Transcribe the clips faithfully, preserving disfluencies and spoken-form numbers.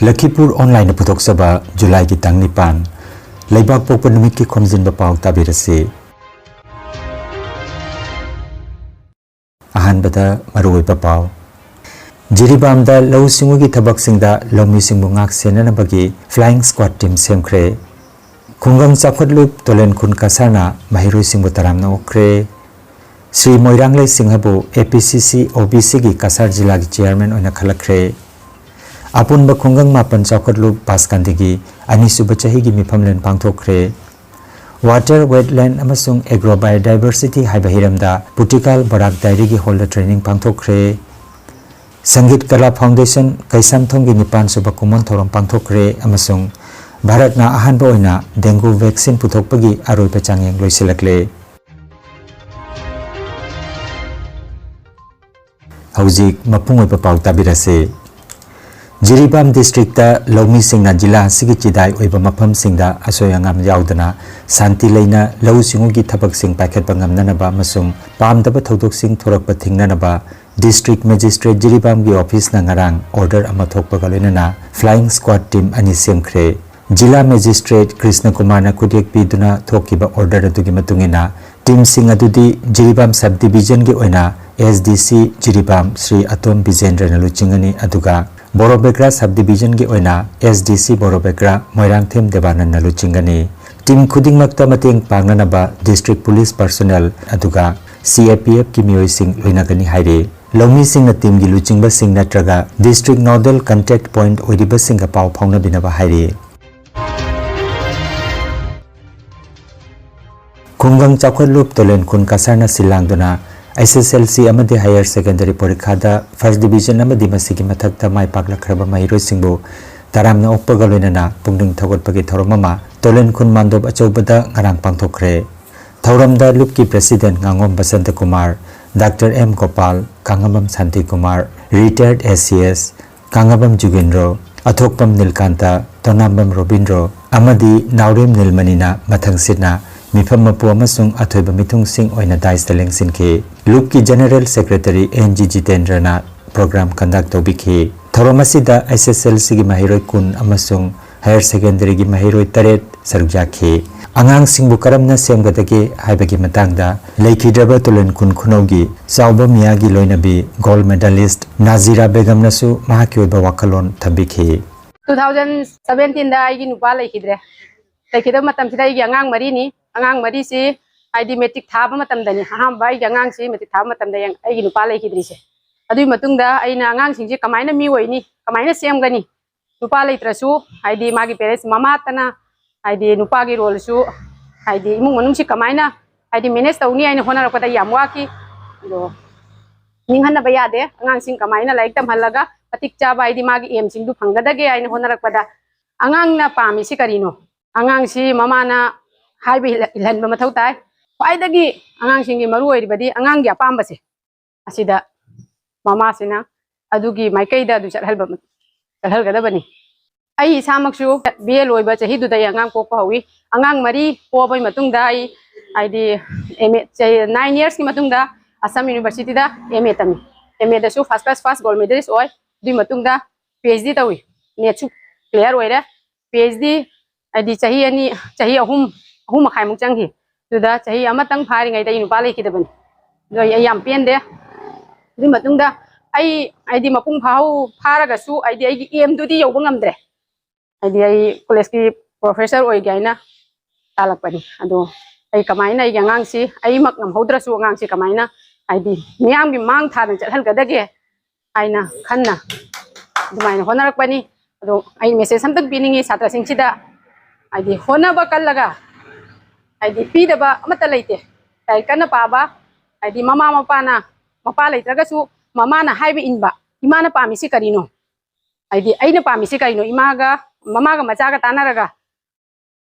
ꯂꯈꯤꯄꯨꯔ ꯑꯣꯟꯂꯥꯏꯟꯅ ꯄꯨꯊꯣꯛꯆꯕ ꯖꯨꯂꯥꯏꯒꯤ ꯇꯥꯡ ꯅꯤꯄꯥꯟ, ꯂꯩꯕꯥꯛ ꯄꯣꯛꯄ ꯅꯨꯃꯤꯠꯀꯤ ꯈꯣꯝꯖꯤꯟꯕ ꯄꯥꯎ ꯇꯥꯕꯤꯔꯁꯤ꯫ ꯑꯍꯥꯟꯕꯗ ꯃꯔꯨꯑꯣꯏꯕ ꯄꯥꯎ꯫ ꯖꯤꯔꯤꯕꯥꯝꯗ ꯂꯧꯎ ꯁꯤꯡꯎꯒꯤ ꯊꯕꯛꯁꯤꯡꯗ ꯂꯧꯃꯤꯁꯤꯡꯕꯨ ꯉꯥꯛ ꯁꯦꯟꯅꯅꯕꯒꯤ flying squad team ꯁꯦꯝꯈ꯭ꯔꯦ꯫ ꯈꯨꯡꯒꯪ ꯆꯥꯎꯈꯠꯂꯨꯞ ꯇꯣꯂꯦꯟ ꯈꯨꯟ ꯀꯁꯥꯔꯅ ꯃꯍꯩꯔꯣꯏꯁꯤꯡꯕꯨ ꯇꯔꯥꯝꯅ ꯑꯣꯛꯈ꯭ꯔꯦ꯫ ꯁ꯭ꯔꯤ ꯃꯣꯏꯔꯥꯡꯂꯩ ꯁꯤꯡꯍꯕꯨ ꯑꯦ ꯄꯤ ꯁꯤ ꯁꯤ ꯑꯣ ꯕꯤ ꯁꯤꯒꯤ ꯀꯁꯥꯔ ꯖꯤꯂꯥꯒꯤ ꯆꯤꯌꯥꯔꯃꯦꯟ ꯑꯣꯏꯅ ꯈꯜꯂꯛꯈ꯭ꯔꯦ꯫ ꯑꯄꯨꯟꯕ ꯈꯨꯡꯒꯪ ꯃꯥꯄꯟ ꯆꯥꯎꯈꯠꯂꯨꯞ ꯄꯥꯁꯀꯥꯟꯗꯤꯒꯤ ꯑꯅꯤꯁꯨꯕ ꯆꯍꯤꯒꯤ ꯃꯤꯐꯝꯂꯦꯟ ꯄꯥꯡꯊꯣꯛꯈ꯭ꯔꯦ꯫ Water, wetland ꯑꯃꯁꯨꯡ agro biodiversity ꯍꯥꯏꯕ ꯍꯤꯔꯝꯗ ꯄꯨꯇꯤꯀꯥꯜ ꯕꯔꯥꯛ ꯗꯥꯏꯔꯤꯒꯤ ꯍꯣꯜꯗ training ꯄꯥꯡꯊꯣꯛꯈ꯭ꯔꯦ꯫ ꯁꯪꯒꯤꯠ ꯀꯂꯥ ꯐꯥꯎꯟꯗꯦꯁꯟ ꯀꯩꯁꯥꯝꯊꯣꯡꯒꯤ ꯅꯤꯄꯥꯟ ꯁꯨꯕ ꯀꯨꯝꯑꯣꯟ ꯊꯧꯔꯝ ꯄꯥꯡꯊꯣꯛꯈ꯭ꯔꯦ ꯑꯃꯁꯨꯡ ꯚꯥꯔꯠꯅ ꯑꯍꯥꯟꯕ ꯑꯣꯏꯅ dengue vaccine ꯄꯨꯊꯣꯛꯄꯒꯤ ꯑꯔꯣꯏꯕ ꯆꯥꯡꯌꯦꯡ ꯂꯣꯏꯁꯤꯜꯂꯛꯂꯦ꯫ ꯍꯧꯖꯤꯛ ꯃꯄꯨꯡ ꯑꯣꯏꯕ ꯄꯥꯎ ꯇꯥꯕꯤꯔꯁꯤ꯫ ꯖꯤꯔꯤꯕꯥꯝ districtꯇ ꯂꯧꯃꯤꯁꯤꯡꯅ ꯖꯤꯂꯥ ꯑꯁꯤꯒꯤ ꯆꯤꯗꯥꯏ ꯑꯣꯏꯕ ꯃꯐꯝꯁꯤꯡꯗ ꯑꯁꯣꯏ ꯑꯉꯥꯝ ꯌꯥꯎꯗꯅ ꯁꯥꯟꯇꯤ ꯂꯩꯅ ꯂꯧꯎ ꯁꯤꯡꯎꯒꯤ ꯊꯕꯛꯁꯤꯡ ꯄꯥꯏꯈꯠꯄ ꯉꯝꯅꯅꯕ ꯑꯃꯁꯨꯡ ꯄꯥꯝꯗꯕ ꯊꯧꯗꯣꯛꯁꯤꯡ ꯊꯣꯔꯛꯄ ꯊꯤꯡꯅꯅꯕ district magistrate ꯖꯤꯔꯤꯕꯥꯝꯒꯤ officeꯅ ꯉꯔꯥꯡ order ꯑꯃ ꯊꯣꯛꯄꯒ ꯂꯣꯏꯅꯅ flying squad team ꯑꯅꯤ ꯁꯦꯝꯈ꯭ꯔꯦ꯫ ꯖꯤꯂꯥ magistrate ꯀ꯭ꯔꯤꯁꯅ ꯀꯨꯃꯥꯔꯅ ꯈꯨꯠꯌꯦꯛ ꯄꯤꯗꯨꯅ ꯊꯣꯛꯈꯤꯕ order ꯑꯗꯨꯒꯤ ꯃꯇꯨꯡ ꯏꯟꯅ teamꯁꯤꯡ ꯑꯗꯨꯗꯤ ꯖꯤꯔꯤꯕꯥꯝ subdivisionꯒꯤ ꯑꯣꯏꯅ S D C Jiribam Shri ꯑꯇꯣꯝ ꯕꯤꯖꯦꯟꯗ꯭ꯔꯅ ꯂꯨꯆꯤꯡꯒꯅꯤ, ꯑꯗꯨꯒ ꯕꯣꯔꯣꯕꯦꯒ꯭ꯔꯥ subdivisionꯒꯤ ꯑꯣꯏꯅ S D C ꯕꯣꯔꯣꯕꯦꯒ꯭ꯔꯥ Moirangthem ꯗꯦꯕꯥꯅꯟꯗꯅ ꯂꯨꯆꯤꯡꯒꯅꯤ꯫ Team ꯈꯨꯗꯤꯡꯃꯛꯇ ꯃꯇꯦꯡ ꯄꯥꯡꯅꯅꯕ district police personnel ꯑꯗꯨꯒ C A P Fꯀꯤ ꯃꯤꯑꯣꯏꯁꯤꯡ ꯂꯣꯏꯅꯒꯅꯤ ꯍꯥꯏꯔꯤ꯫ ꯂꯧꯃꯤꯁꯤꯡꯅ teamꯒꯤ ꯂꯨꯆꯤꯡꯕꯁꯤꯡ ꯅꯠꯇ꯭ꯔꯒ district nodal contact point ꯑꯣꯏꯔꯤꯕꯁꯤꯡꯒ ꯄꯥꯎ ꯐꯥꯎꯅꯕꯤꯅꯕ ꯍꯥꯏꯔꯤ꯫ ꯈꯨꯡꯒꯪ ꯆꯥꯎꯈꯠꯂꯨꯞ ꯇꯣꯂꯦꯟ ꯈꯨꯟ ꯀꯁꯥꯔꯅ ꯁꯤꯜ ꯂꯥꯡꯗꯨꯅ S S L C ꯑꯃꯗꯤ higher secondary ꯄꯔꯤꯈꯥꯗ first division ꯑꯃꯗꯤ ꯃꯁꯤꯒꯤ ꯃꯊꯛꯇ ꯃꯥꯏ ꯄꯥꯛꯂꯛꯈ꯭ꯔꯕ ꯃꯍꯩꯔꯣꯏꯁꯤꯡꯕꯨ ꯇꯔꯥꯝꯅ ꯑꯣꯛꯄꯒ ꯂꯣꯏꯅꯅ ꯄꯨꯛꯅꯤꯡ ꯊꯧꯒꯠꯄꯒꯤ ꯊꯧꯔꯝ ꯑꯃ ꯇꯣꯂꯦꯟ ꯈꯨꯟ ꯃꯥꯟꯗꯣꯞ ꯑꯆꯧꯕꯗ ꯉꯔꯥꯡ ꯄꯥꯡꯊꯣꯛꯈ꯭ꯔꯦ꯫ ꯊꯧꯔꯝꯗ ꯂꯨꯞꯀꯤ president ꯉꯥꯉꯣꯝ Basanta Kumar, Doctor M Gopal, ꯀꯥꯉꯕꯝ ꯁꯥꯟꯇꯤ Kumar, retired S C S, ꯀꯥꯉꯕꯝ ꯖꯨꯒꯦꯟꯗ꯭ꯔꯣ, ꯑꯊꯣꯛꯄꯝ ꯅꯤꯜꯀꯥꯟꯇ, ꯇꯣꯅꯥꯝꯕꯝ ꯔꯣꯕꯤꯟꯗ꯭ꯔꯣ ꯑꯃꯗꯤ ꯅꯥꯎꯔꯦꯝ ꯅꯤꯜꯃꯅꯤꯅ ꯃꯊꯪꯁꯤꯠꯅ ꯃꯤꯐꯝ ꯃꯄꯨ ꯑꯃꯁꯨꯡ ꯑꯊꯣꯏꯕ ꯃꯤꯊꯨꯡꯁꯤꯡ ꯑꯣꯏꯅ dais ꯇ ꯂꯦꯡꯁꯤꯟꯈꯤ꯫ ꯂꯨꯞꯀꯤ general secretary N G ꯖꯤꯇꯦꯟꯗ꯭ꯔꯅ program conduct ꯇꯧꯕꯤꯈꯤ꯫ ꯊꯧꯔꯝ ꯑꯁꯤꯗ ꯑꯦꯁ ꯑꯦꯁ ꯑꯦꯜ ꯁꯤꯒꯤ ꯃꯍꯩꯔꯣꯏ ꯀꯨꯟ ꯑꯃꯁꯨꯡ ꯍꯥꯌꯔ ꯁꯦꯀꯦꯟꯗꯔꯤꯒꯤ ꯃꯍꯩꯔꯣꯏ ꯇꯔꯦꯠ ꯁꯔꯨꯛ ꯌꯥꯈꯤ꯫ ꯑꯉꯥꯡꯁꯤꯡꯕꯨ ꯀꯔꯝꯅ ꯁꯦꯝꯒꯗꯒꯦ ꯍꯥꯏꯕꯒꯤ ꯃꯇꯥꯡꯗ ꯂꯩꯈꯤꯗ꯭ꯔꯕ ꯇꯨꯂꯦꯟ ꯈꯨꯟ ꯈꯨꯅꯧꯒꯤ ꯆꯥꯎꯕ ꯃꯤꯌꯥꯒꯤ ꯂꯣꯏꯅꯕꯤ ꯒꯣꯜꯗ ꯃꯦꯗꯥꯂꯤꯁ꯭ꯠ ꯅꯥꯖꯤꯔꯥ ꯕꯦꯒꯝꯅꯁꯨ ꯃꯍꯥꯛꯀꯤ ꯑꯣꯏꯕ ꯋꯥꯈꯜꯂꯣꯟ ꯊꯝꯕꯤꯈꯤ꯫ Two thousand seventeenꯗ ꯑꯩꯒꯤ ꯅꯨꯄꯥ ꯂꯩꯈꯤꯗ꯭ꯔꯦ꯫ ꯂꯩꯈꯤꯗꯕ ꯃꯇꯝꯁꯤꯗ ꯑꯩꯒꯤ ꯑꯉꯥꯡ ꯃꯔꯤꯅꯤ꯫ ꯑꯉꯥꯡ ꯃꯔꯤꯁꯤ ꯍꯥꯏꯗꯤ ꯃꯦꯇ꯭ꯔꯤꯛ ꯊꯥꯕ ꯃꯇꯝꯗꯅꯤ, ꯑꯍꯥꯟꯕ ꯑꯩꯒꯤ ꯑꯉꯥꯡꯁꯤ ꯃꯦꯇ꯭ꯔꯤꯛ ꯊꯥꯕ ꯃꯇꯝꯗ ꯑꯩꯒꯤ ꯅꯨꯄꯥ ꯂꯩꯈꯤꯗ꯭ꯔꯤꯁꯦ꯫ ꯑꯗꯨꯒꯤ ꯃꯇꯨꯡꯗ ꯑꯩꯅ ꯑꯉꯥꯡꯁꯤꯡꯁꯤ ꯀꯃꯥꯏꯅ ꯃꯤ ꯑꯣꯏꯅꯤ, ꯀꯃꯥꯏꯅ ꯁꯦꯝꯒꯅꯤ? ꯅꯨꯄꯥ ꯂꯩꯇ꯭ꯔꯁꯨ ꯍꯥꯏꯗꯤ ꯃꯥꯒꯤ ꯄꯦꯔꯦꯟꯁ ꯃꯃꯥꯇꯅ ꯍꯥꯏꯗꯤ ꯅꯨꯄꯥꯒꯤ ꯔꯣꯜꯁꯨ ꯍꯥꯏꯗꯤ ꯏꯃꯨꯡ ꯃꯅꯨꯡꯁꯤ ꯀꯃꯥꯏꯅ ꯍꯥꯏꯗꯤ ꯃꯦꯅꯦꯖ ꯇꯧꯅꯤ ꯍꯥꯏꯅ ꯍꯣꯠꯅꯔꯛꯄꯗ ꯌꯥꯝ ꯋꯥꯈꯤ꯫ ꯑꯗꯣ ꯅꯤꯡꯍꯟꯅꯕ ꯌꯥꯗꯦ꯫ ꯑꯉꯥꯡꯁꯤꯡ ꯀꯃꯥꯏꯅ ꯂꯥꯏꯔꯤꯛ ꯇꯝꯍꯜꯂꯒ ꯃꯇꯤꯛ ꯆꯥꯕ ꯍꯥꯏꯗꯤ ꯃꯥꯒꯤ ꯑꯦꯝꯁꯤꯡꯗꯨ ꯐꯪꯒꯗꯒꯦ ꯍꯥꯏꯅ ꯍꯣꯠꯅꯔꯛꯄꯗ ꯑꯉꯥꯡꯅ ꯄꯥꯝꯃꯤꯁꯤ ꯀꯔꯤꯅꯣ? ꯑꯉꯥꯡꯁꯤ ꯃꯃꯥꯅ ꯍꯥꯏꯕ ꯏꯜꯍꯟꯕ ꯃꯊꯧ ꯇꯥꯏ꯫ ꯈ꯭ꯋꯥꯏꯗꯒꯤ ꯑꯉꯥꯡꯁꯤꯡꯒꯤ ꯃꯔꯨ ꯑꯣꯏꯔꯤꯕꯗꯤ ꯑꯉꯥꯡꯒꯤ ꯑꯄꯥꯝꯕꯁꯦ ꯑꯁꯤꯗ ꯃꯃꯥꯁꯤꯅ ꯑꯗꯨꯒꯤ ꯃꯥꯏꯀꯩꯗ ꯑꯗꯨ ꯆꯠꯍꯜꯕ ꯆꯠꯍꯜꯒꯗꯕꯅꯤ꯫ ꯑꯩ ꯏꯁꯥꯃꯛꯁꯨ ꯕꯤ ꯑꯦ ꯂꯣꯏꯕ ꯆꯍꯤꯗꯨꯗ ꯑꯩ ꯑꯉꯥꯡ ꯄꯣꯛꯄ ꯍꯧꯏ꯫ ꯑꯉꯥꯡ ꯃꯔꯤ ꯄꯣꯛꯑꯕꯩ ꯃꯇꯨꯡꯗ ꯑꯩ ꯍꯥꯏꯗꯤ ꯑꯦꯝ ꯑꯦ ꯅꯥꯏꯟ ꯌꯔꯁꯀꯤ ꯃꯇꯨꯡꯗ ꯑꯁꯥꯝ ꯌꯨꯅꯤꯚꯔꯁꯤꯇꯤꯗ ꯑꯦꯝ ꯑꯦ ꯇꯝꯃꯤ꯫ ꯑꯦꯝ ꯑꯦꯗꯁꯨ first class first gold medalist ꯑꯣꯏ꯫ ꯑꯗꯨꯒꯤ ꯃꯇꯨꯡꯗ ꯄꯤ ꯑꯩꯆ ꯗꯤ ꯇꯧꯏ꯫ ꯅꯦꯠꯁꯨ ꯀ꯭ꯂꯤꯌꯥꯔ ꯑꯣꯏꯔꯦ꯫ ꯄꯤ ꯑꯩꯆ ꯗꯤ ꯍꯥꯏꯗꯤ ꯆꯍꯤ ꯑꯅꯤ, ꯆꯍꯤ ꯑꯍꯨꯝ, ꯑꯍꯨꯝ ꯃꯈꯥꯏꯃꯨꯛ ꯆꯪꯈꯤ꯫ ꯑꯗꯨꯗ ꯆꯍꯤ ꯑꯃꯇꯪ ꯐꯥꯔꯤꯉꯩꯗ ꯑꯩ ꯅꯨꯄꯥ ꯂꯩꯈꯤꯗꯕꯅꯤ꯫ ꯑꯗꯣ ꯑꯩ ꯌꯥꯝ ꯄꯦꯟꯗꯦ꯫ ꯑꯗꯨꯒꯤ ꯃꯇꯨꯡꯗ ꯑꯩ ꯍꯥꯏꯗꯤ ꯃꯄꯨꯡ ꯐꯥꯍꯧ ꯐꯥꯔꯒꯁꯨ ꯍꯥꯏꯗꯤ ꯑꯩꯒꯤ ꯑꯦꯝꯗꯨꯗꯤ ꯌꯧꯕ ꯉꯝꯗ꯭ꯔꯦ꯫ ꯍꯥꯏꯗꯤ ꯑꯩ ꯀꯣꯂꯦꯖꯀꯤ ꯄ꯭ꯔꯣꯐꯦꯁꯔ ꯑꯣꯏꯒꯦ ꯍꯥꯏꯅ ꯇꯥꯜꯂꯛꯄꯅꯤ꯫ ꯑꯗꯣ ꯑꯩ ꯀꯃꯥꯏꯅ ꯑꯩꯒꯤ ꯑꯉꯥꯡꯁꯤ, ꯑꯩꯃꯛ ꯉꯝꯍꯧꯗ꯭ꯔꯁꯨ ꯑꯉꯥꯡꯁꯤ ꯀꯃꯥꯏꯅ ꯍꯥꯏꯗꯤ ꯃꯤꯌꯥꯝꯒꯤ ꯃꯥꯡ ꯊꯥꯗꯅ ꯆꯠꯍꯟꯒꯗꯒꯦ ꯍꯥꯏꯅ ꯈꯟꯅ ꯑꯗꯨꯃꯥꯏꯅ ꯍꯣꯠꯅꯔꯛꯄꯅꯤ꯫ ꯑꯗꯣ ꯑꯩ ꯃꯦꯁꯦꯖ ꯑꯝꯇꯪ ꯄꯤꯅꯤꯡꯉꯤ ꯁꯥꯇ꯭ꯔꯁꯤꯡꯁꯤꯗ, ꯍꯥꯏꯗꯤ ꯍꯣꯠꯅꯕ ꯀꯜꯂꯒ ꯍꯥꯏꯗꯤ ꯄꯤꯗꯕ ꯑꯃꯠꯇ ꯂꯩꯇꯦ꯫ ꯂꯥꯏꯔꯤꯛ ꯀꯟꯅ ꯄꯥꯕ, ꯍꯥꯏꯗꯤ ꯃꯃꯥ ꯃꯄꯥꯅ, ꯃꯄꯥ ꯂꯩꯇ꯭ꯔꯒꯁꯨ ꯃꯃꯥꯅ ꯍꯥꯏꯕ ꯏꯟꯕ, ꯏꯃꯥꯅ ꯄꯥꯝꯃꯤꯁꯤ ꯀꯔꯤꯅꯣ, ꯍꯥꯏꯗꯤ ꯑꯩꯅ ꯄꯥꯝꯃꯤꯁꯤ ꯀꯔꯤꯅꯣ, ꯏꯃꯥꯒ ꯃꯃꯥꯒ ꯃꯆꯥꯒ ꯇꯥꯟꯅꯔꯒ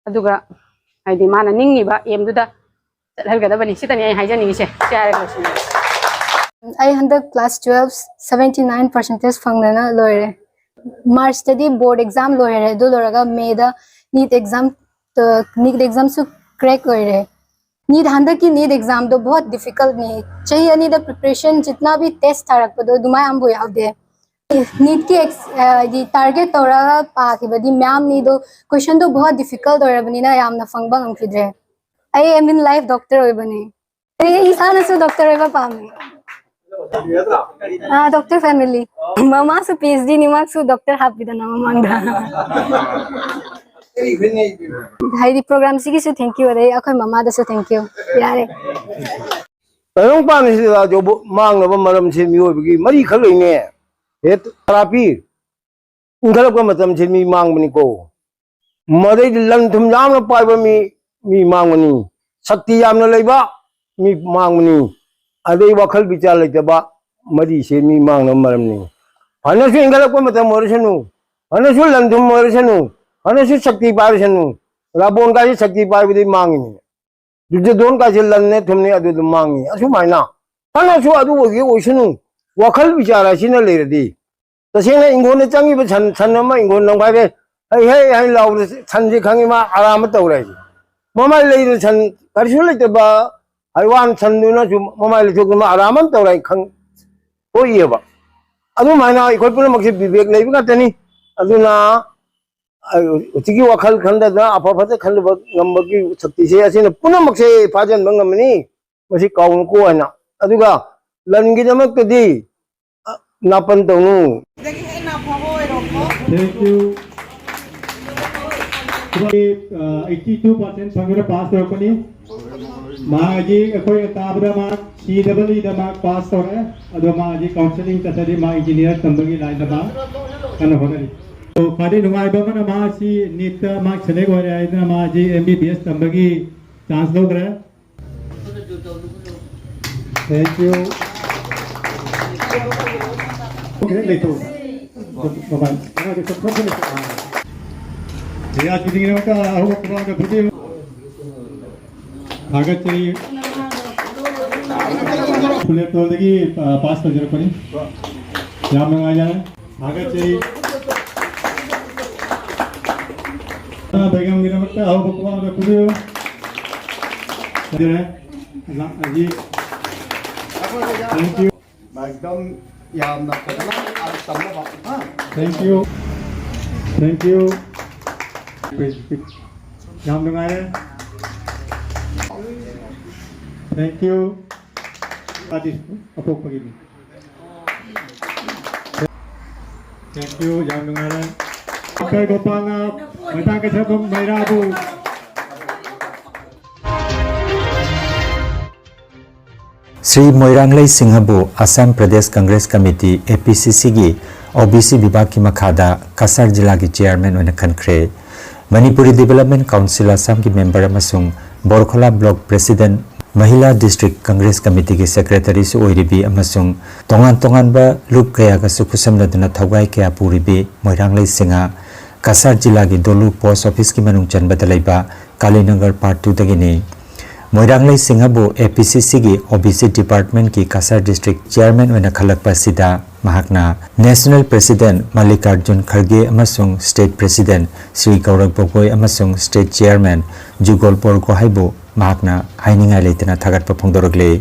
ꯑꯗꯨꯒ ꯍꯥꯏꯗꯤ ꯃꯥꯅ ꯅꯤꯡꯉꯤꯕ ꯑꯦꯝꯗꯨꯗ ꯆꯠꯍꯟꯒꯗꯕꯅꯤ꯫ ꯁꯤꯇꯅꯤ ꯑꯩ ꯍꯥꯏꯖꯅꯤꯡꯉꯤꯁꯦ꯫ ꯁꯤ ꯍꯥꯏꯔꯒ ꯂꯣꯏꯁꯤꯟꯖꯔꯒꯦ꯫ ꯑꯩ ꯍꯟꯗꯛ class twelve seventy nine percentage ꯐꯪꯗꯅ ꯂꯣꯏꯔꯦ꯫ ꯃꯥꯔꯆꯇꯗꯤ ꯕꯣꯔꯗ ꯑꯦꯛꯖꯥꯝ ꯂꯣꯏꯔꯦ꯫ ꯑꯗꯨ ꯂꯣꯏꯔꯒ ꯃꯦꯗ ꯅꯤꯠ ꯑꯦꯛꯖꯥꯝ ꯅꯤꯠ ꯑꯦꯛꯖꯥꯝꯁꯨ ꯀ꯭ꯔꯦꯛ ꯑꯣꯏꯔꯦ꯫ ꯅꯤꯠ ꯍꯟꯗꯛꯀꯤ ꯅꯤꯠ ꯑꯦꯛꯖꯥꯝꯗꯣ ꯕꯍꯨꯠ ꯗꯤꯐꯤꯀꯜꯠꯅꯤ꯫ ꯆꯍꯤ ꯑꯅꯤꯗ ꯄ꯭ꯔꯤꯄꯦꯔꯦꯁꯟ ꯖꯤꯠꯅꯥ ꯚꯤ ꯇꯦꯁ ꯊꯥꯔꯛꯄꯗꯣ ꯑꯗꯨꯃꯥꯏ ꯑꯃꯕꯨ ꯌꯥꯎꯗꯦ꯫ ꯅꯤꯠꯀꯤ ꯑꯦꯛꯁ ꯍꯥꯏꯗꯤ ꯇꯥꯔꯒꯦꯠ ꯇꯧꯔꯒ ꯄꯥꯈꯤꯕꯗꯤ ꯃꯌꯥꯝꯅꯤ, ꯑꯗꯣ ꯀꯣꯏꯁꯟꯗꯣ ꯕꯣꯍꯠ ꯗꯤꯐꯤꯀꯜꯠ ꯑꯣꯏꯔꯕꯅꯤꯅ ꯌꯥꯝꯅ ꯐꯪꯕ ꯉꯝꯈꯤꯗ꯭ꯔꯦ꯫ ꯑꯩ ꯑꯦꯝ ꯏꯟ ꯂꯥꯏꯐ ꯗꯣꯛꯇꯔ ꯑꯣꯏꯕꯅꯦ꯫ ꯑꯩ ꯏꯁꯥꯅꯁꯨ ꯗꯣꯛꯇꯔ ꯑꯣꯏꯕ ꯄꯥꯝꯃꯦ꯫ ꯑꯥ, ꯗꯣꯛꯇꯔ ꯐꯦꯃꯤꯂꯤ꯫ ꯃꯃꯥꯁꯨ ꯄꯤ ꯑꯩꯆ ꯗꯤꯅꯤ, ꯃꯥꯁꯨ ꯗꯣꯛꯇꯔ ꯍꯥꯞꯄꯤꯗꯅ ꯃꯃꯥꯡꯗ꯫ ꯍꯥꯏꯗꯤ ꯄ꯭ꯔꯣꯒ꯭ꯔꯥꯝꯁꯤꯒꯤꯁꯨ ꯊꯦꯡꯀ꯭ꯌꯨ, ꯑꯗꯩ ꯑꯩꯈꯣꯏ ꯃꯃꯥꯗꯁꯨ ꯊꯦꯡꯀ꯭ꯌꯨ꯫ ꯌꯥꯔꯦ꯫ ꯇꯥꯏꯕꯪꯄꯥꯟ ꯑꯁꯤꯗ ꯌꯧꯕ ꯃꯥꯡꯅꯕ ꯃꯔꯝꯁꯦ ꯃꯤꯑꯣꯏꯕꯒꯤ ꯃꯔꯤꯈꯛ ꯂꯩꯅꯦ꯫ ꯍꯦ ꯇꯔꯥꯄꯤ, ꯏꯟꯈꯠꯂꯛꯄ ꯃꯇꯝꯁꯤ ꯃꯤ ꯃꯥꯡꯕꯅꯤꯀꯣ꯫ ꯃꯗꯩꯗꯤ ꯂꯟ ꯊꯨꯝ ꯌꯥꯝꯅ ꯄꯥꯏꯕ ꯃꯤ, ꯃꯤ ꯃꯥꯡꯕꯅꯤ꯫ ꯁꯛꯇꯤ ꯌꯥꯝꯅ ꯂꯩꯕ ꯃꯤ ꯃꯥꯡꯕꯅꯤ꯫ ꯑꯗꯩ ꯋꯥꯈꯜ ꯕꯤꯆꯥꯔ ꯂꯩꯇꯕ ꯃꯔꯤꯁꯦ ꯃꯤ ꯃꯥꯡꯅꯕ ꯃꯔꯝꯅꯤ꯫ ꯐꯅꯁꯨ ꯏꯟꯈꯠꯂꯛꯄ ꯃꯇꯝ ꯑꯣꯏꯔꯁꯅꯨ, ꯐꯅꯁꯨ ꯂꯟ ꯊꯨꯝ ꯑꯣꯏꯔꯁꯅꯨ, ꯐꯅꯁꯨ ꯁꯛꯇꯤ ꯄꯥꯏꯔꯁꯅꯨ, ꯔꯥꯕꯣꯟ ꯀꯥꯏꯁꯦ ꯁꯛꯇꯤ ꯄꯥꯏꯕꯗꯤ ꯃꯥꯡꯉꯤꯅꯦ꯫ ꯗꯨꯔꯖꯣꯙꯣꯟ ꯀꯥꯏꯁꯦ ꯂꯟꯅꯦ ꯊꯨꯝꯅꯦ ꯑꯗꯨꯗ ꯃꯥꯡꯉꯤ꯫ ꯑꯁꯨꯃꯥꯏꯅ ꯐꯅꯁꯨ ꯑꯗꯨ ꯑꯣꯏꯒꯦ ꯑꯣꯏꯁꯅꯨ, ꯋꯥꯈꯜ ꯕꯤꯆꯥꯔ ꯑꯁꯤꯅ ꯂꯩꯔꯗꯤ, ꯇꯁꯦꯡꯅ ꯏꯪꯈꯣꯜꯗ ꯆꯪꯉꯤꯕ ꯁꯟ, ꯁꯟ ꯑꯃ ꯏꯪꯈꯣꯜ ꯅꯪꯈꯥꯏꯔꯦ, ꯍꯩ ꯍꯩ ꯍꯩ ꯂꯥꯎꯕꯗ ꯁꯟꯁꯦ ꯈꯪꯉꯤ ꯃꯥ ꯑꯔꯥꯝ ꯑꯃ ꯇꯧꯔꯦ ꯍꯥꯏꯁꯦ꯫ ꯃꯃꯥꯏ ꯂꯩꯅ ꯁꯟ ꯀꯔꯤꯁꯨ ꯂꯩꯇꯕ ꯍꯩꯋꯥꯟ ꯁꯟꯗꯨꯅꯁꯨ ꯃꯃꯥꯏ ꯂꯩꯊꯣꯛꯇꯅ ꯃꯥ ꯑꯔꯥꯝ ꯑꯃ ꯇꯧꯔꯦ ꯈꯪ ꯊꯣꯛꯏꯑꯕ꯫ ꯑꯗꯨꯃꯥꯏꯅ ꯑꯩꯈꯣꯏ ꯄꯨꯝꯅꯃꯛꯁꯦ ꯕꯤꯕꯦꯛ ꯂꯩꯕ ꯉꯥꯛꯇꯅꯤ꯫ ꯑꯗꯨꯅ ꯍꯧꯖꯤꯛꯀꯤ ꯋꯥꯈꯜ ꯈꯟꯗꯗꯅ ꯑꯐ ꯐꯠꯇ ꯈꯜꯂꯨꯕ ꯉꯝꯕꯒꯤ ꯁꯛꯇꯤꯁꯦ ꯑꯁꯤꯅ ꯄꯨꯝꯅꯃꯛꯁꯦ ꯐꯥꯖꯤꯟꯕ ꯉꯝꯃꯅꯤ꯫ ꯃꯁꯤ ꯀꯥꯎꯅꯨꯀꯣ ꯍꯥꯏꯅ꯫ ꯑꯗꯨꯒ ꯂꯟꯒꯤꯗꯃꯛꯇꯗꯤ ꯅꯥꯄꯟ ꯇꯧꯅꯨ꯫ Thank you. Eighty two percent ꯐꯪꯗꯨꯅ ꯄꯥꯁ ꯇꯧꯔꯛꯄꯅꯤ꯫ ꯃꯍꯥꯛ ꯍꯧꯖꯤꯛ ꯑꯩꯈꯣꯏꯅ ꯇꯥꯕꯗ ꯃꯍꯥꯛ ꯁꯤ ꯗꯕꯜ ꯏꯗ ꯃꯍꯥꯛ ꯄꯥꯁ ꯇꯧꯔꯦ꯫ ꯑꯗꯣ ꯃꯥ ꯍꯧꯖꯤꯛ ꯀꯥꯎꯟꯁꯤꯂꯤꯡ ꯆꯠꯊꯔꯤ, ꯃꯥ ꯏꯟꯖꯤꯅꯤꯌꯥꯔ ꯇꯝꯕꯒꯤ ꯂꯥꯏꯟꯗ ꯃꯥ ꯀꯟꯅ ꯍꯣꯠꯅꯔꯤ꯫ ꯑꯗꯣ ꯈ꯭ꯋꯥꯏꯗꯒꯤ ꯅꯨꯡꯉꯥꯏꯕ ꯑꯃꯅ ꯃꯥ ꯁꯤ ꯅꯤꯠꯇ ꯃꯥ ꯁꯦꯂꯦꯛ ꯑꯣꯏꯔꯦ ꯍꯥꯏꯗꯅ ꯃꯥ ꯍꯧꯖꯤꯛ ꯑꯦꯝ ꯕꯤ ꯕꯤ ꯑꯦꯁ ꯇꯝꯕꯒꯤ ꯆꯥꯟꯁ ꯂꯧꯈ꯭ꯔꯦ꯫ Thank you. Okay, ꯂꯩꯊꯧ꯫ ꯃꯃꯥꯏ꯫ ꯔꯤꯌꯥꯖ ꯈꯨꯗꯤꯡꯃꯛꯇ ꯑꯍꯧꯕ ꯈꯨꯕꯥꯛꯅ ꯐꯨꯕꯤꯌꯨ꯫ ꯊꯥꯒꯠꯆꯔꯤ꯫ ꯐꯨꯂꯦꯇꯣꯜꯗꯒꯤ ꯄꯥꯁ ꯇꯧꯖꯔꯛꯄꯅꯤ꯫ ꯌꯥꯝ ꯅꯨꯡꯉꯥꯏꯖꯔꯦ꯫ ꯊꯥꯒꯠꯆꯔꯤ꯫ ꯕꯦꯒꯝꯒꯤꯗꯃꯛꯇ ꯑꯍꯧꯕ ꯈꯨꯕꯥꯛꯅ ꯐꯨꯕꯤꯌꯨ꯫ ꯐꯖꯔꯦ꯫ ꯂꯥꯛꯑꯒꯤ꯫ Thank you. ꯃꯥꯒꯤ ꯑꯗꯨꯝ ꯌꯥꯝꯅ ꯐꯖꯅ ꯇꯝꯅꯕ, ꯍꯥ? Thank you. Thank you. ꯌꯥꯝ ꯅꯨꯡꯉꯥꯏꯔꯦ꯫ Thank you. ꯑꯗꯤ ꯑꯄꯣꯛꯄꯒꯤꯅꯤ꯫ Thank you. ꯌꯥꯝ ꯅꯨꯡꯉꯥꯏꯔꯦ꯫ ꯗꯣꯛꯇꯔ ꯒꯣꯄꯥꯜꯅ ꯃꯩꯇꯥꯡ ꯀꯩꯊꯦꯜꯐꯝ ꯃꯩꯔꯥꯕꯨ꯫ ꯁ꯭ꯔꯤ ꯃꯣꯏꯔꯥꯡꯂꯩ ꯁꯤꯡꯍꯕꯨ ꯑꯁꯥꯝ ꯄ꯭ꯔꯗꯦꯁ ꯀꯪꯒ꯭ꯔꯦꯁ ꯀꯃꯤꯇꯤ, ꯑꯦ ꯄꯤ ꯁꯤ ꯁꯤꯒꯤ ꯑꯣ ꯕꯤ ꯁꯤ ꯕꯤꯚꯥꯒꯀꯤ ꯃꯈꯥꯗ ꯀꯁꯥꯔ ꯖꯤꯂꯥꯒꯤ ꯆꯤꯌꯥꯔꯃꯦꯟ ꯑꯣꯏꯅ ꯈꯟꯈ꯭ꯔꯦ꯫ ꯃꯅꯤꯄꯨꯔꯤ ꯗꯤꯕꯦꯂꯞꯃꯦꯟ ꯀꯥꯎꯟꯁꯤꯜ ꯑꯁꯥꯝꯒꯤ ꯃꯦꯝꯕꯔ ꯑꯃꯁꯨꯡ ꯕꯣꯔꯈꯣꯂꯥ ꯕ꯭ꯂꯣꯛ ꯄ꯭ꯔꯦꯁꯤꯗꯦꯟ, ꯃꯍꯤꯂꯥ ꯗꯤꯁꯇ꯭ꯔꯤꯛ ꯀꯪꯒ꯭ꯔꯦꯁ ꯀꯃꯤꯇꯤꯒꯤ ꯁꯦꯀ꯭ꯔꯦꯇꯔꯤꯁꯨ ꯑꯣꯏꯔꯤꯕꯤ ꯑꯃꯁꯨꯡ ꯇꯣꯉꯥꯟ ꯇꯣꯉꯥꯟꯕ ꯂꯨꯞ ꯀꯌꯥꯒꯁꯨ ꯈꯨꯠꯁꯝꯅꯗꯨꯅ ꯊꯧꯒꯥꯏ ꯀꯌꯥ ꯄꯨꯔꯤꯕꯤ ꯃꯣꯏꯔꯥꯡꯂꯩ ꯁꯤꯡꯍ ꯀꯁꯥꯔ ꯖꯤꯂꯥꯒꯤ ꯗꯣꯂꯨ ꯄꯣꯁ ꯑꯣꯐꯤꯁꯀꯤ ꯃꯅꯨꯡ ꯆꯟꯕꯗ ꯂꯩꯕ ꯀꯥꯂꯤꯅꯒꯔ ꯄꯥꯔꯠ ꯇꯨꯗꯒꯤꯅꯤ꯫ ꯃꯣꯏꯔꯥꯡꯂꯩ ꯁꯤꯡꯍꯕꯨ ꯑꯦ ꯄꯤ ꯁꯤ ꯁꯤꯒꯤ ꯑꯣ B C ꯗꯤꯄꯥꯔꯠꯃꯦꯟꯠꯀꯤ Cachar district chairman ꯑꯣꯏꯅ ꯈꯜꯂꯛꯄ ꯑꯁꯤꯗ ꯃꯍꯥꯛꯅ ꯅꯦꯁꯅꯦꯜ ꯄ꯭ꯔꯦꯁꯤꯗꯦꯟꯠ ꯃꯜꯂꯤꯀꯥꯔꯖꯨꯟ ꯈꯔꯒꯦ ꯑꯃꯁꯨꯡ ꯁ꯭ꯇꯦꯠ ꯄ꯭ꯔꯦꯁꯤꯗꯦꯟꯠ ꯁ꯭ꯔꯤ ꯒꯧꯔꯕ ꯒꯣꯒꯣꯏ ꯑꯃꯁꯨꯡ ꯁ꯭ꯇꯦꯠ ꯆꯤꯌꯥꯔꯃꯦꯟ ꯖꯨꯒꯣꯜ ꯕꯣꯔꯒꯣꯍꯥꯏꯕꯨ ꯃꯍꯥꯛꯅ ꯍꯥꯏꯅꯤꯡꯉꯥꯏ ꯂꯩꯇꯅ ꯊꯥꯒꯠꯄ ꯐꯣꯡꯗꯣꯔꯛꯂꯤ꯫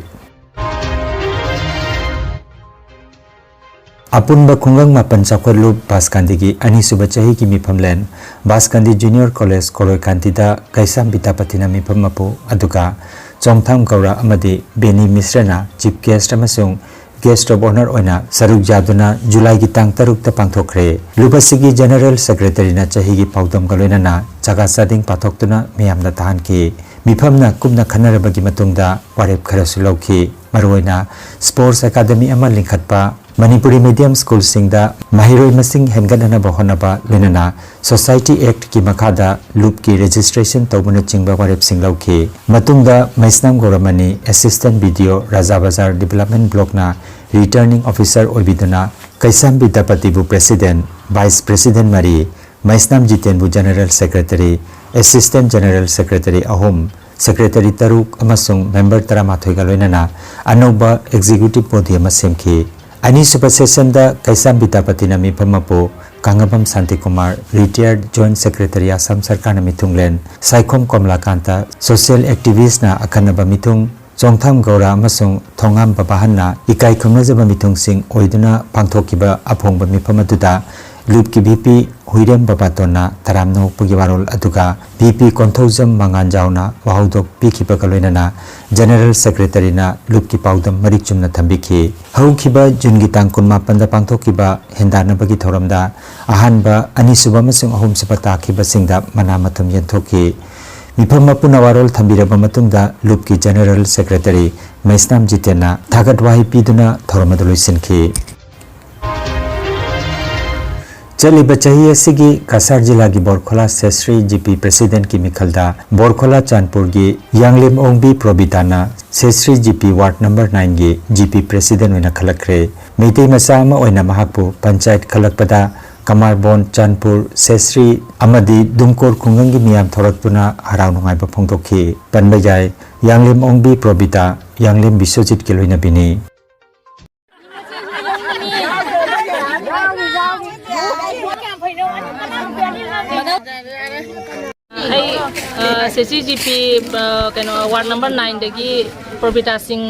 ꯑꯄꯨꯟꯕ ꯈꯨꯡꯒꯪ ꯃꯥꯄꯟ ꯆꯥꯎꯈꯠꯂꯨꯞ ꯕꯥꯁꯀꯥꯟꯗꯤꯒꯤ ꯑꯅꯤꯁꯨꯕ ꯆꯍꯤꯒꯤ ꯃꯤꯐꯝꯂꯦꯟ ꯕꯥꯁꯀꯥꯟꯗꯤ ꯖꯨꯅꯤꯌꯔ ꯀꯣꯂꯦꯖ ꯀꯣꯔꯣꯏꯀꯥꯟꯇꯤꯗ ꯀꯩꯁꯥꯝ ꯕꯤꯗ꯭ꯌꯥꯄꯇꯤꯅ ꯃꯤꯐꯝ ꯃꯄꯨ, ꯑꯗꯨꯒ ꯆꯣꯡꯊꯥꯝ ꯒꯧꯔ ꯑꯃꯗꯤ ꯕꯦꯅꯤ ꯃꯤꯁ꯭ꯔꯅ ꯆꯤꯐ ꯒꯦꯁ꯭ꯠ ꯑꯃꯁꯨꯡ ꯒꯦꯁ꯭ꯠ ꯑꯣꯐ ꯑꯣꯅꯔ ꯑꯣꯏꯅ ꯁꯔꯨꯛ ꯌꯥꯗꯨꯅ ꯖꯨꯂꯥꯏꯒꯤ ꯇꯥꯡ ꯇꯔꯨꯛꯇ ꯄꯥꯡꯊꯣꯛꯈ꯭ꯔꯦ꯫ ꯂꯨꯞ ꯑꯁꯤꯒꯤ ꯖꯦꯅꯦꯔꯦꯜ ꯁꯦꯀ꯭ꯔꯦꯇꯔꯤꯅ ꯆꯍꯤꯒꯤ ꯄꯥꯎꯗꯝꯒ ꯂꯣꯏꯅꯅ ꯆꯥꯒꯥ ꯆꯥꯗꯤꯡ ꯄꯥꯊꯣꯛꯇꯨꯅ ꯃꯤꯌꯥꯝꯗ ꯇꯥꯍꯟꯈꯤ꯫ ꯃꯤꯐꯝꯅ ꯀꯨꯞꯅ ꯈꯟꯅꯔꯕꯒꯤ ꯃꯇꯨꯡꯗ ꯋꯥꯔꯦꯞ ꯈꯔꯁꯨ ꯂꯧꯈꯤ꯫ ꯃꯔꯨꯑꯣꯏꯅ ꯁ꯭ꯄꯣꯔꯠꯁ ꯑꯦꯀꯥꯗꯃꯤ ꯑꯃ ꯂꯤꯡꯈꯠꯄ, ꯃꯅꯤꯄꯨꯔꯤ ꯃꯤꯗꯤꯌꯝ ꯁ꯭ꯀꯨꯜꯁꯤꯡꯗ ꯃꯍꯩꯔꯣꯏ ꯃꯁꯤꯡ ꯍꯦꯟꯒꯠꯅꯅꯕ ꯍꯣꯠꯅꯕ, ꯂꯣꯏꯅꯅ ꯁꯣꯁꯥꯏꯇꯤ ꯑꯦꯛꯠꯀꯤ ꯃꯈꯥꯗ ꯂꯨꯞꯀꯤ ꯔꯦꯖꯤꯁꯇ꯭ꯔꯦꯁꯟ ꯇꯧꯕꯅꯆꯤꯡꯕ ꯋꯥꯔꯦꯞꯁꯤꯡ ꯂꯧꯈꯤ꯫ ꯃꯇꯨꯡꯗ ꯃꯩꯁꯅꯥꯝ ꯒꯧꯔꯃꯅꯤ, ꯑꯦꯁꯤꯁ꯭ꯇꯦꯟꯠ ꯕꯤ ꯗꯤ ꯑꯣ, ꯔꯥꯖꯥ ꯕꯖꯥꯔ ꯗꯤꯕꯦꯂꯞꯃꯦꯟꯠ ꯕ꯭ꯂꯣꯛꯅ ꯔꯤꯇꯔꯅꯤꯡ ꯑꯣꯐꯤꯁꯔ ꯑꯣꯏꯕꯤꯗꯨꯅ ꯀꯩꯁꯥꯝ ꯕꯤꯗ꯭ꯌꯥꯄꯇꯤꯕꯨ ꯄ꯭ꯔꯦꯁꯤꯗꯦꯟꯠ, ꯚꯥꯏꯁ ꯄ꯭ꯔꯦꯁꯤꯗꯦꯟꯠ ꯃꯔꯤ, ꯃꯩꯁꯅꯥꯝ ꯖꯤꯇꯦꯟꯕꯨ general secretary, assistant general secretary ꯑꯍꯨꯝ, ꯁꯦꯀ꯭ꯔꯦꯇꯔꯤ ꯇꯔꯨꯛ ꯑꯃꯁꯨꯡ ꯃꯦꯝꯕꯔ ꯇꯔꯥꯃꯥꯊꯣꯏꯒ ꯂꯣꯏꯅꯅ ꯑꯅꯧꯕ ꯑꯦꯛꯖꯤꯀ꯭ꯌꯨꯇꯤꯚ ꯕꯣꯗꯤ ꯑꯃ ꯁꯦꯝꯈꯤ꯫ ꯑꯅꯤꯁꯨꯕ ꯁꯦꯁꯟꯗ ꯀꯩꯁꯥꯝ ꯕꯤꯗ꯭ꯌꯥꯄꯇꯤꯅ ꯃꯤꯐꯝ ꯃꯄꯨ ꯀꯥꯡꯉꯕꯝ ꯁꯥꯟꯇꯤꯀꯨꯃꯥꯔ, ꯔꯤꯇꯥꯌꯔꯗ ꯖꯣꯏꯟꯠ ꯁꯦꯀ꯭ꯔꯦꯇꯔꯤ ꯑꯁꯥꯝ ꯁꯔꯀꯥꯔꯅ ꯃꯤꯊꯨꯡꯂꯦꯟ, ꯁꯥꯏꯈꯣꯝ ꯀꯣꯝꯂꯥꯀꯥꯟꯇ, ꯁꯣꯁꯤꯌꯦꯜ ꯑꯦꯛꯇꯤꯚꯤꯁ꯭ꯠꯅ ꯑꯈꯟꯅꯕ ꯃꯤꯊꯨꯡ, ꯆꯣꯡꯊꯥꯝ ꯒꯧꯔꯥ ꯑꯃꯁꯨꯡ ꯊꯣꯉꯥꯝ ꯕꯕꯥꯍꯟꯅ ꯏꯀꯥꯏ ꯈꯨꯝꯅꯖꯕ ꯃꯤꯊꯨꯡꯁꯤꯡ ꯑꯣꯏꯗꯨꯅ ꯄꯥꯡꯊꯣꯛꯈꯤꯕ ꯑꯐꯣꯡꯕ ꯃꯤꯐꯝ ꯑꯗꯨꯗ ꯂꯨꯞꯀꯤ ꯚꯤ ꯄꯤ ꯍꯨꯏꯔꯦꯝ ꯕꯕꯥꯇꯣꯟꯅ ꯇꯔꯥꯝꯅ ꯑꯣꯛꯄꯒꯤ ꯋꯥꯔꯣꯜ ꯑꯗꯨꯒ ꯚꯤ ꯄꯤ ꯀꯣꯟꯊꯧꯖꯝ ꯃꯉꯥꯟꯖꯥꯎꯅ ꯋꯥꯍꯧꯗꯣꯛ ꯄꯤꯈꯤꯕꯒ ꯂꯣꯏꯅꯅ ꯖꯦꯅꯔꯦꯜ ꯁꯦꯀ꯭ꯔꯦꯇꯔꯤꯅ ꯂꯨꯞꯀꯤ ꯄꯥꯎꯗꯝ ꯃꯔꯤꯛ ꯆꯨꯝꯅ ꯊꯝꯕꯤꯈꯤ꯫ ꯍꯧꯈꯤꯕ ꯖꯨꯟꯒꯤ ꯇꯥꯡ ꯀꯨꯟꯃꯥꯄꯟꯗ ꯄꯥꯡꯊꯣꯛꯈꯤꯕ ꯍꯦꯟꯗꯥꯟꯅꯕꯒꯤ ꯊꯧꯔꯝꯗ ꯑꯍꯥꯟꯕ, ꯑꯅꯤꯁꯨꯕ ꯑꯃꯁꯨꯡ ꯑꯍꯨꯝꯁꯨꯕ ꯇꯥꯈꯤꯕꯁꯤꯡꯗ ꯃꯅꯥ ꯃꯊꯨꯝ ꯌꯦꯟꯊꯣꯛꯈꯤ꯫ ꯃꯤꯐꯝ ꯃꯄꯨꯅ ꯋꯥꯔꯣꯜ ꯊꯝꯕꯤꯔꯕ ꯃꯇꯨꯡꯗ ꯂꯨꯞꯀꯤ ꯖꯦꯅꯔꯦꯜ ꯁꯦꯀ꯭ꯔꯦꯇꯔꯤ ꯃꯩꯁꯅꯥꯝ ꯖꯤꯇꯦꯟꯅ ꯊꯥꯒꯠ ꯋꯥꯍꯩ ꯄꯤꯗꯨꯅ ꯊꯧꯔꯝ ꯑꯗꯨ ꯂꯣꯏꯁꯤꯟꯈꯤ꯫ ꯆꯠꯂꯤꯕ ꯆꯍꯤ ꯑꯁꯤꯒꯤ ꯀꯁꯥꯔ ꯖꯤꯂꯥꯒꯤ ꯕꯣꯔꯈꯣꯂꯥ ꯁꯦꯁ꯭ꯔꯤ ꯖꯤ ꯄꯤ ꯄ꯭ꯔꯦꯁꯤꯗꯦꯟꯠꯀꯤ ꯃꯤꯈꯜꯗ ꯕꯣꯔꯈꯣꯂꯥ ꯆꯥꯟꯄꯨꯔꯒꯤ ꯌꯥꯡꯂꯦꯝ ꯑꯣꯡꯕꯤ ꯄ꯭ꯔꯣꯕꯤꯇꯥꯅ Sesri G P ward number ꯅꯥꯏꯟꯒꯤ ꯖꯤ ꯄꯤ ꯄ꯭ꯔꯦꯁꯤꯗꯦꯟꯠ ꯑꯣꯏꯅ ꯈꯜꯂꯛꯈ꯭ꯔꯦ꯫ ꯃꯩꯇꯩ ꯃꯆꯥ ꯑꯃ ꯑꯣꯏꯅ ꯃꯍꯥꯛꯄꯨ ꯄꯟꯆꯥꯌꯠ ꯈꯜꯂꯛꯄꯗ ꯀꯃꯥꯔꯕꯣꯟ, ꯆꯥꯟꯄꯨꯔ, ꯁꯦꯁ꯭ꯔꯤ ꯑꯃꯗꯤ ꯗꯨꯝꯀꯣꯔ ꯈꯨꯡꯒꯪꯒꯤ ꯃꯤꯌꯥꯝ ꯊꯧꯔꯛꯇꯨꯅ ꯍꯔꯥꯎ ꯅꯨꯡꯉꯥꯏꯕ ꯐꯣꯡꯗꯣꯛꯈꯤ꯫ ꯄꯟꯕ ꯌꯥꯏ, ꯌꯥꯡꯂꯦꯝ ꯑꯣꯡꯕꯤ ꯄ꯭ꯔꯣꯕꯤꯇꯥ, ꯌꯥꯡꯂꯦꯝ ꯕꯤꯁ꯭ꯋꯖꯤꯠꯀꯤ ꯂꯣꯏꯅꯕꯤꯅꯤ꯫ ꯑꯩ, ꯑ, ꯁꯦꯁꯤ ꯖꯤ ꯄꯤ, ꯑ, ꯀꯩꯅꯣ, ꯋꯥꯔꯗ ꯅꯝꯕꯔ ꯅꯥꯏꯟꯗꯒꯤ ꯄ꯭ꯔꯣꯕꯤꯇꯥ ꯁꯤꯡ,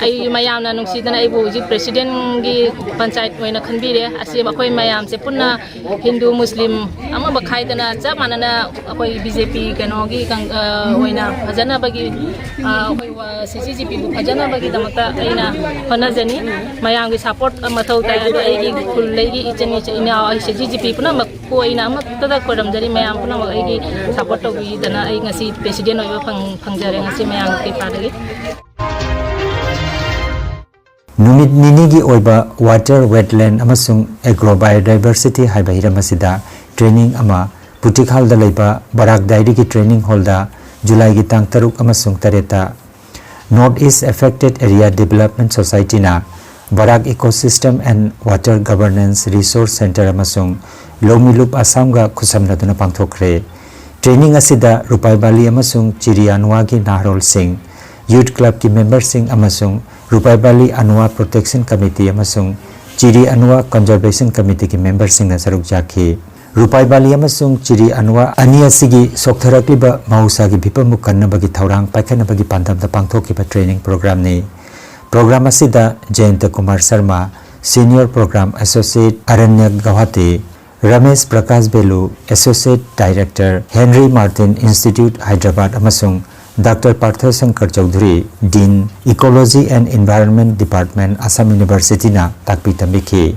ꯑꯩ ꯃꯌꯥꯝꯅ ꯅꯨꯡꯁꯤꯗꯅ ꯑꯩꯕꯨ ꯍꯧꯖꯤꯛ ꯄ꯭ꯔꯦꯁꯤꯗꯦꯟꯒꯤ ꯄꯟꯆꯥꯌꯠ ꯑꯣꯏꯅ ꯈꯟꯕꯤꯔꯦ꯫ ꯑꯁꯤ ꯑꯩꯈꯣꯏ ꯃꯌꯥꯝꯁꯦ ꯄꯨꯟꯅ ꯍꯤꯟꯗꯨ, ꯃꯨꯁꯂꯤꯝ ꯑꯃꯕꯨ ꯈꯥꯏꯗꯅ ꯆꯞ ꯃꯥꯟꯅꯅ ꯑꯩꯈꯣꯏ ꯕꯤ ꯖꯦ ꯄꯤ ꯀꯩꯅꯣꯒꯤ ꯀꯪ-, ꯑ, ꯑꯣꯏꯅ ꯐꯖꯅꯕꯒꯤ, ꯑ, ꯑꯩꯈꯣꯏ ꯋꯥ-, ꯁꯦꯁꯤ ꯖꯤ ꯄꯤꯕꯨ ꯐꯖꯅꯕꯒꯤꯗꯃꯛꯇ ꯑꯩꯅ ꯍꯣꯠꯅꯖꯅꯤ꯫ ꯃꯌꯥꯝꯒꯤ ꯁꯄꯣꯔꯠ ꯃꯊꯧ ꯇꯥꯏ꯫ ꯑꯗꯣ ꯑꯩꯒꯤ ꯈꯨꯜ, ꯑꯩꯒꯤ ꯏꯆꯤꯟ ꯏꯆꯤꯟ ꯏꯅꯥꯎ, ꯑꯩ ꯁꯦꯁꯤ ꯖꯤ ꯄꯤ ꯄꯨꯝꯅꯃꯛꯄꯨ ꯑꯩꯅ ꯑꯃꯠꯇꯗ ꯈꯣꯏꯔꯝꯖꯔꯤ꯫ ꯃꯌꯥꯝ ꯄꯨꯝꯅꯃꯛ ꯑꯩꯒꯤ ꯁꯄꯣꯔꯠ ꯇꯧꯕꯤꯗꯅ ꯑꯩ ꯉꯁꯤ ꯄ꯭ꯔꯦꯁꯤꯗꯦꯟ ꯑꯣꯏꯕ ꯐꯪ-, ꯐꯪꯖꯔꯦ ꯉꯁꯤ ꯃꯌꯥꯝꯒꯤ ꯀ꯭ꯔꯤꯄꯥꯗꯒꯤ꯫ ꯅꯨꯃꯤꯠ ꯅꯤꯅꯤꯒꯤ ꯑꯣꯏꯕ ꯋꯥꯇꯔ, ꯋꯦꯠꯂꯦꯟ ꯑꯃꯁꯨꯡ ꯑꯦꯒ꯭ꯔꯣ ꯕꯥꯏꯑꯣꯗꯥꯏꯚꯔꯁꯤꯇꯤ ꯍꯥꯏꯕ ꯍꯤꯔꯝ ꯑꯁꯤꯗ ꯇ꯭ꯔꯦꯅꯤꯡ ꯑꯃ ꯄꯨꯇꯤꯈꯥꯜꯗ ꯂꯩꯕ ꯕꯔꯥꯛ ꯗꯥꯏꯔꯤꯒꯤ ꯇ꯭ꯔꯦꯅꯤꯡ ꯍꯣꯜꯗ ꯖꯨꯂꯥꯏꯒꯤ ꯇꯥꯡ ꯇꯔꯨꯛ ꯑꯃꯁꯨꯡ ꯇꯔꯦꯠꯇ North East Affected Area Development Society ꯅ ꯕꯔꯥꯛ Ecosystem and Water Governance Resource Centre ꯑꯃꯁꯨꯡ ꯂꯧꯃꯤꯂꯨꯞ ꯑꯁꯥꯝꯒ ꯈꯨꯠꯁꯝꯅꯗꯨꯅ ꯄꯥꯡꯊꯣꯛꯈ꯭ꯔꯦ꯫ ꯇ꯭ꯔꯦꯅꯤꯡ ꯑꯁꯤꯗ ꯔꯨꯄꯥꯏ ꯚꯦꯂꯤ ꯑꯃꯁꯨꯡ ꯆꯤꯔꯤ ꯑꯅꯨꯋꯥꯒꯤ ꯅꯍꯥꯔꯣꯜꯁꯤꯡ, ꯌꯨꯊ ꯀ꯭ꯂꯕꯀꯤ ꯃꯦꯝꯕꯔꯁꯤꯡ ꯑꯃꯁꯨꯡ ꯔꯨꯄꯥꯏ ꯚꯦꯂꯤ ꯑꯅꯨꯋꯥ ꯄ꯭ꯔꯣꯇꯦꯛꯁꯟ ꯀꯃꯤꯇꯤ ꯑꯃꯁꯨꯡ ꯆꯤꯔꯤ ꯑꯅꯨꯋꯥ ꯀꯟꯖꯔꯕꯦꯁꯟ ꯀꯃꯤꯇꯤꯒꯤ ꯃꯦꯝꯕꯔꯁꯤꯡꯅ ꯁꯔꯨꯛ ꯌꯥꯈꯤ꯫ ꯔꯨꯄꯥꯏ ꯕꯥꯂꯤ ꯑꯃꯁꯨꯡ ꯆꯤꯔꯤ ꯑꯅꯋꯥ ꯑꯅꯤ ꯑꯁꯤꯒꯤ ꯁꯣꯛꯊꯔꯛꯂꯤꯕ ꯃꯍꯧꯁꯥꯒꯤ ꯐꯤꯕꯝꯕꯨ ꯀꯟꯅꯕꯒꯤ ꯊꯧꯔꯥꯡ ꯄꯥꯏꯈꯠꯅꯕꯒꯤ ꯄꯥꯟꯗꯝꯗ ꯄꯥꯡꯊꯣꯛꯈꯤꯕ training programꯅꯤ꯫ Program ꯑꯁꯤꯗ Jayanta Kumar Sarma, Senior Program Associate, Aranyak Guwahati, Ramesh Prakash Belu, Associate Director, Henry Martyn Institute, Hyderabad, ꯑꯃꯁꯨꯡ doctor Partha Sankar Chaudhuri, Dean, Ecology and Environment Department, Assam Universityꯅ ꯇꯥꯛꯄꯤ ꯇꯝꯕꯤꯈꯤ꯫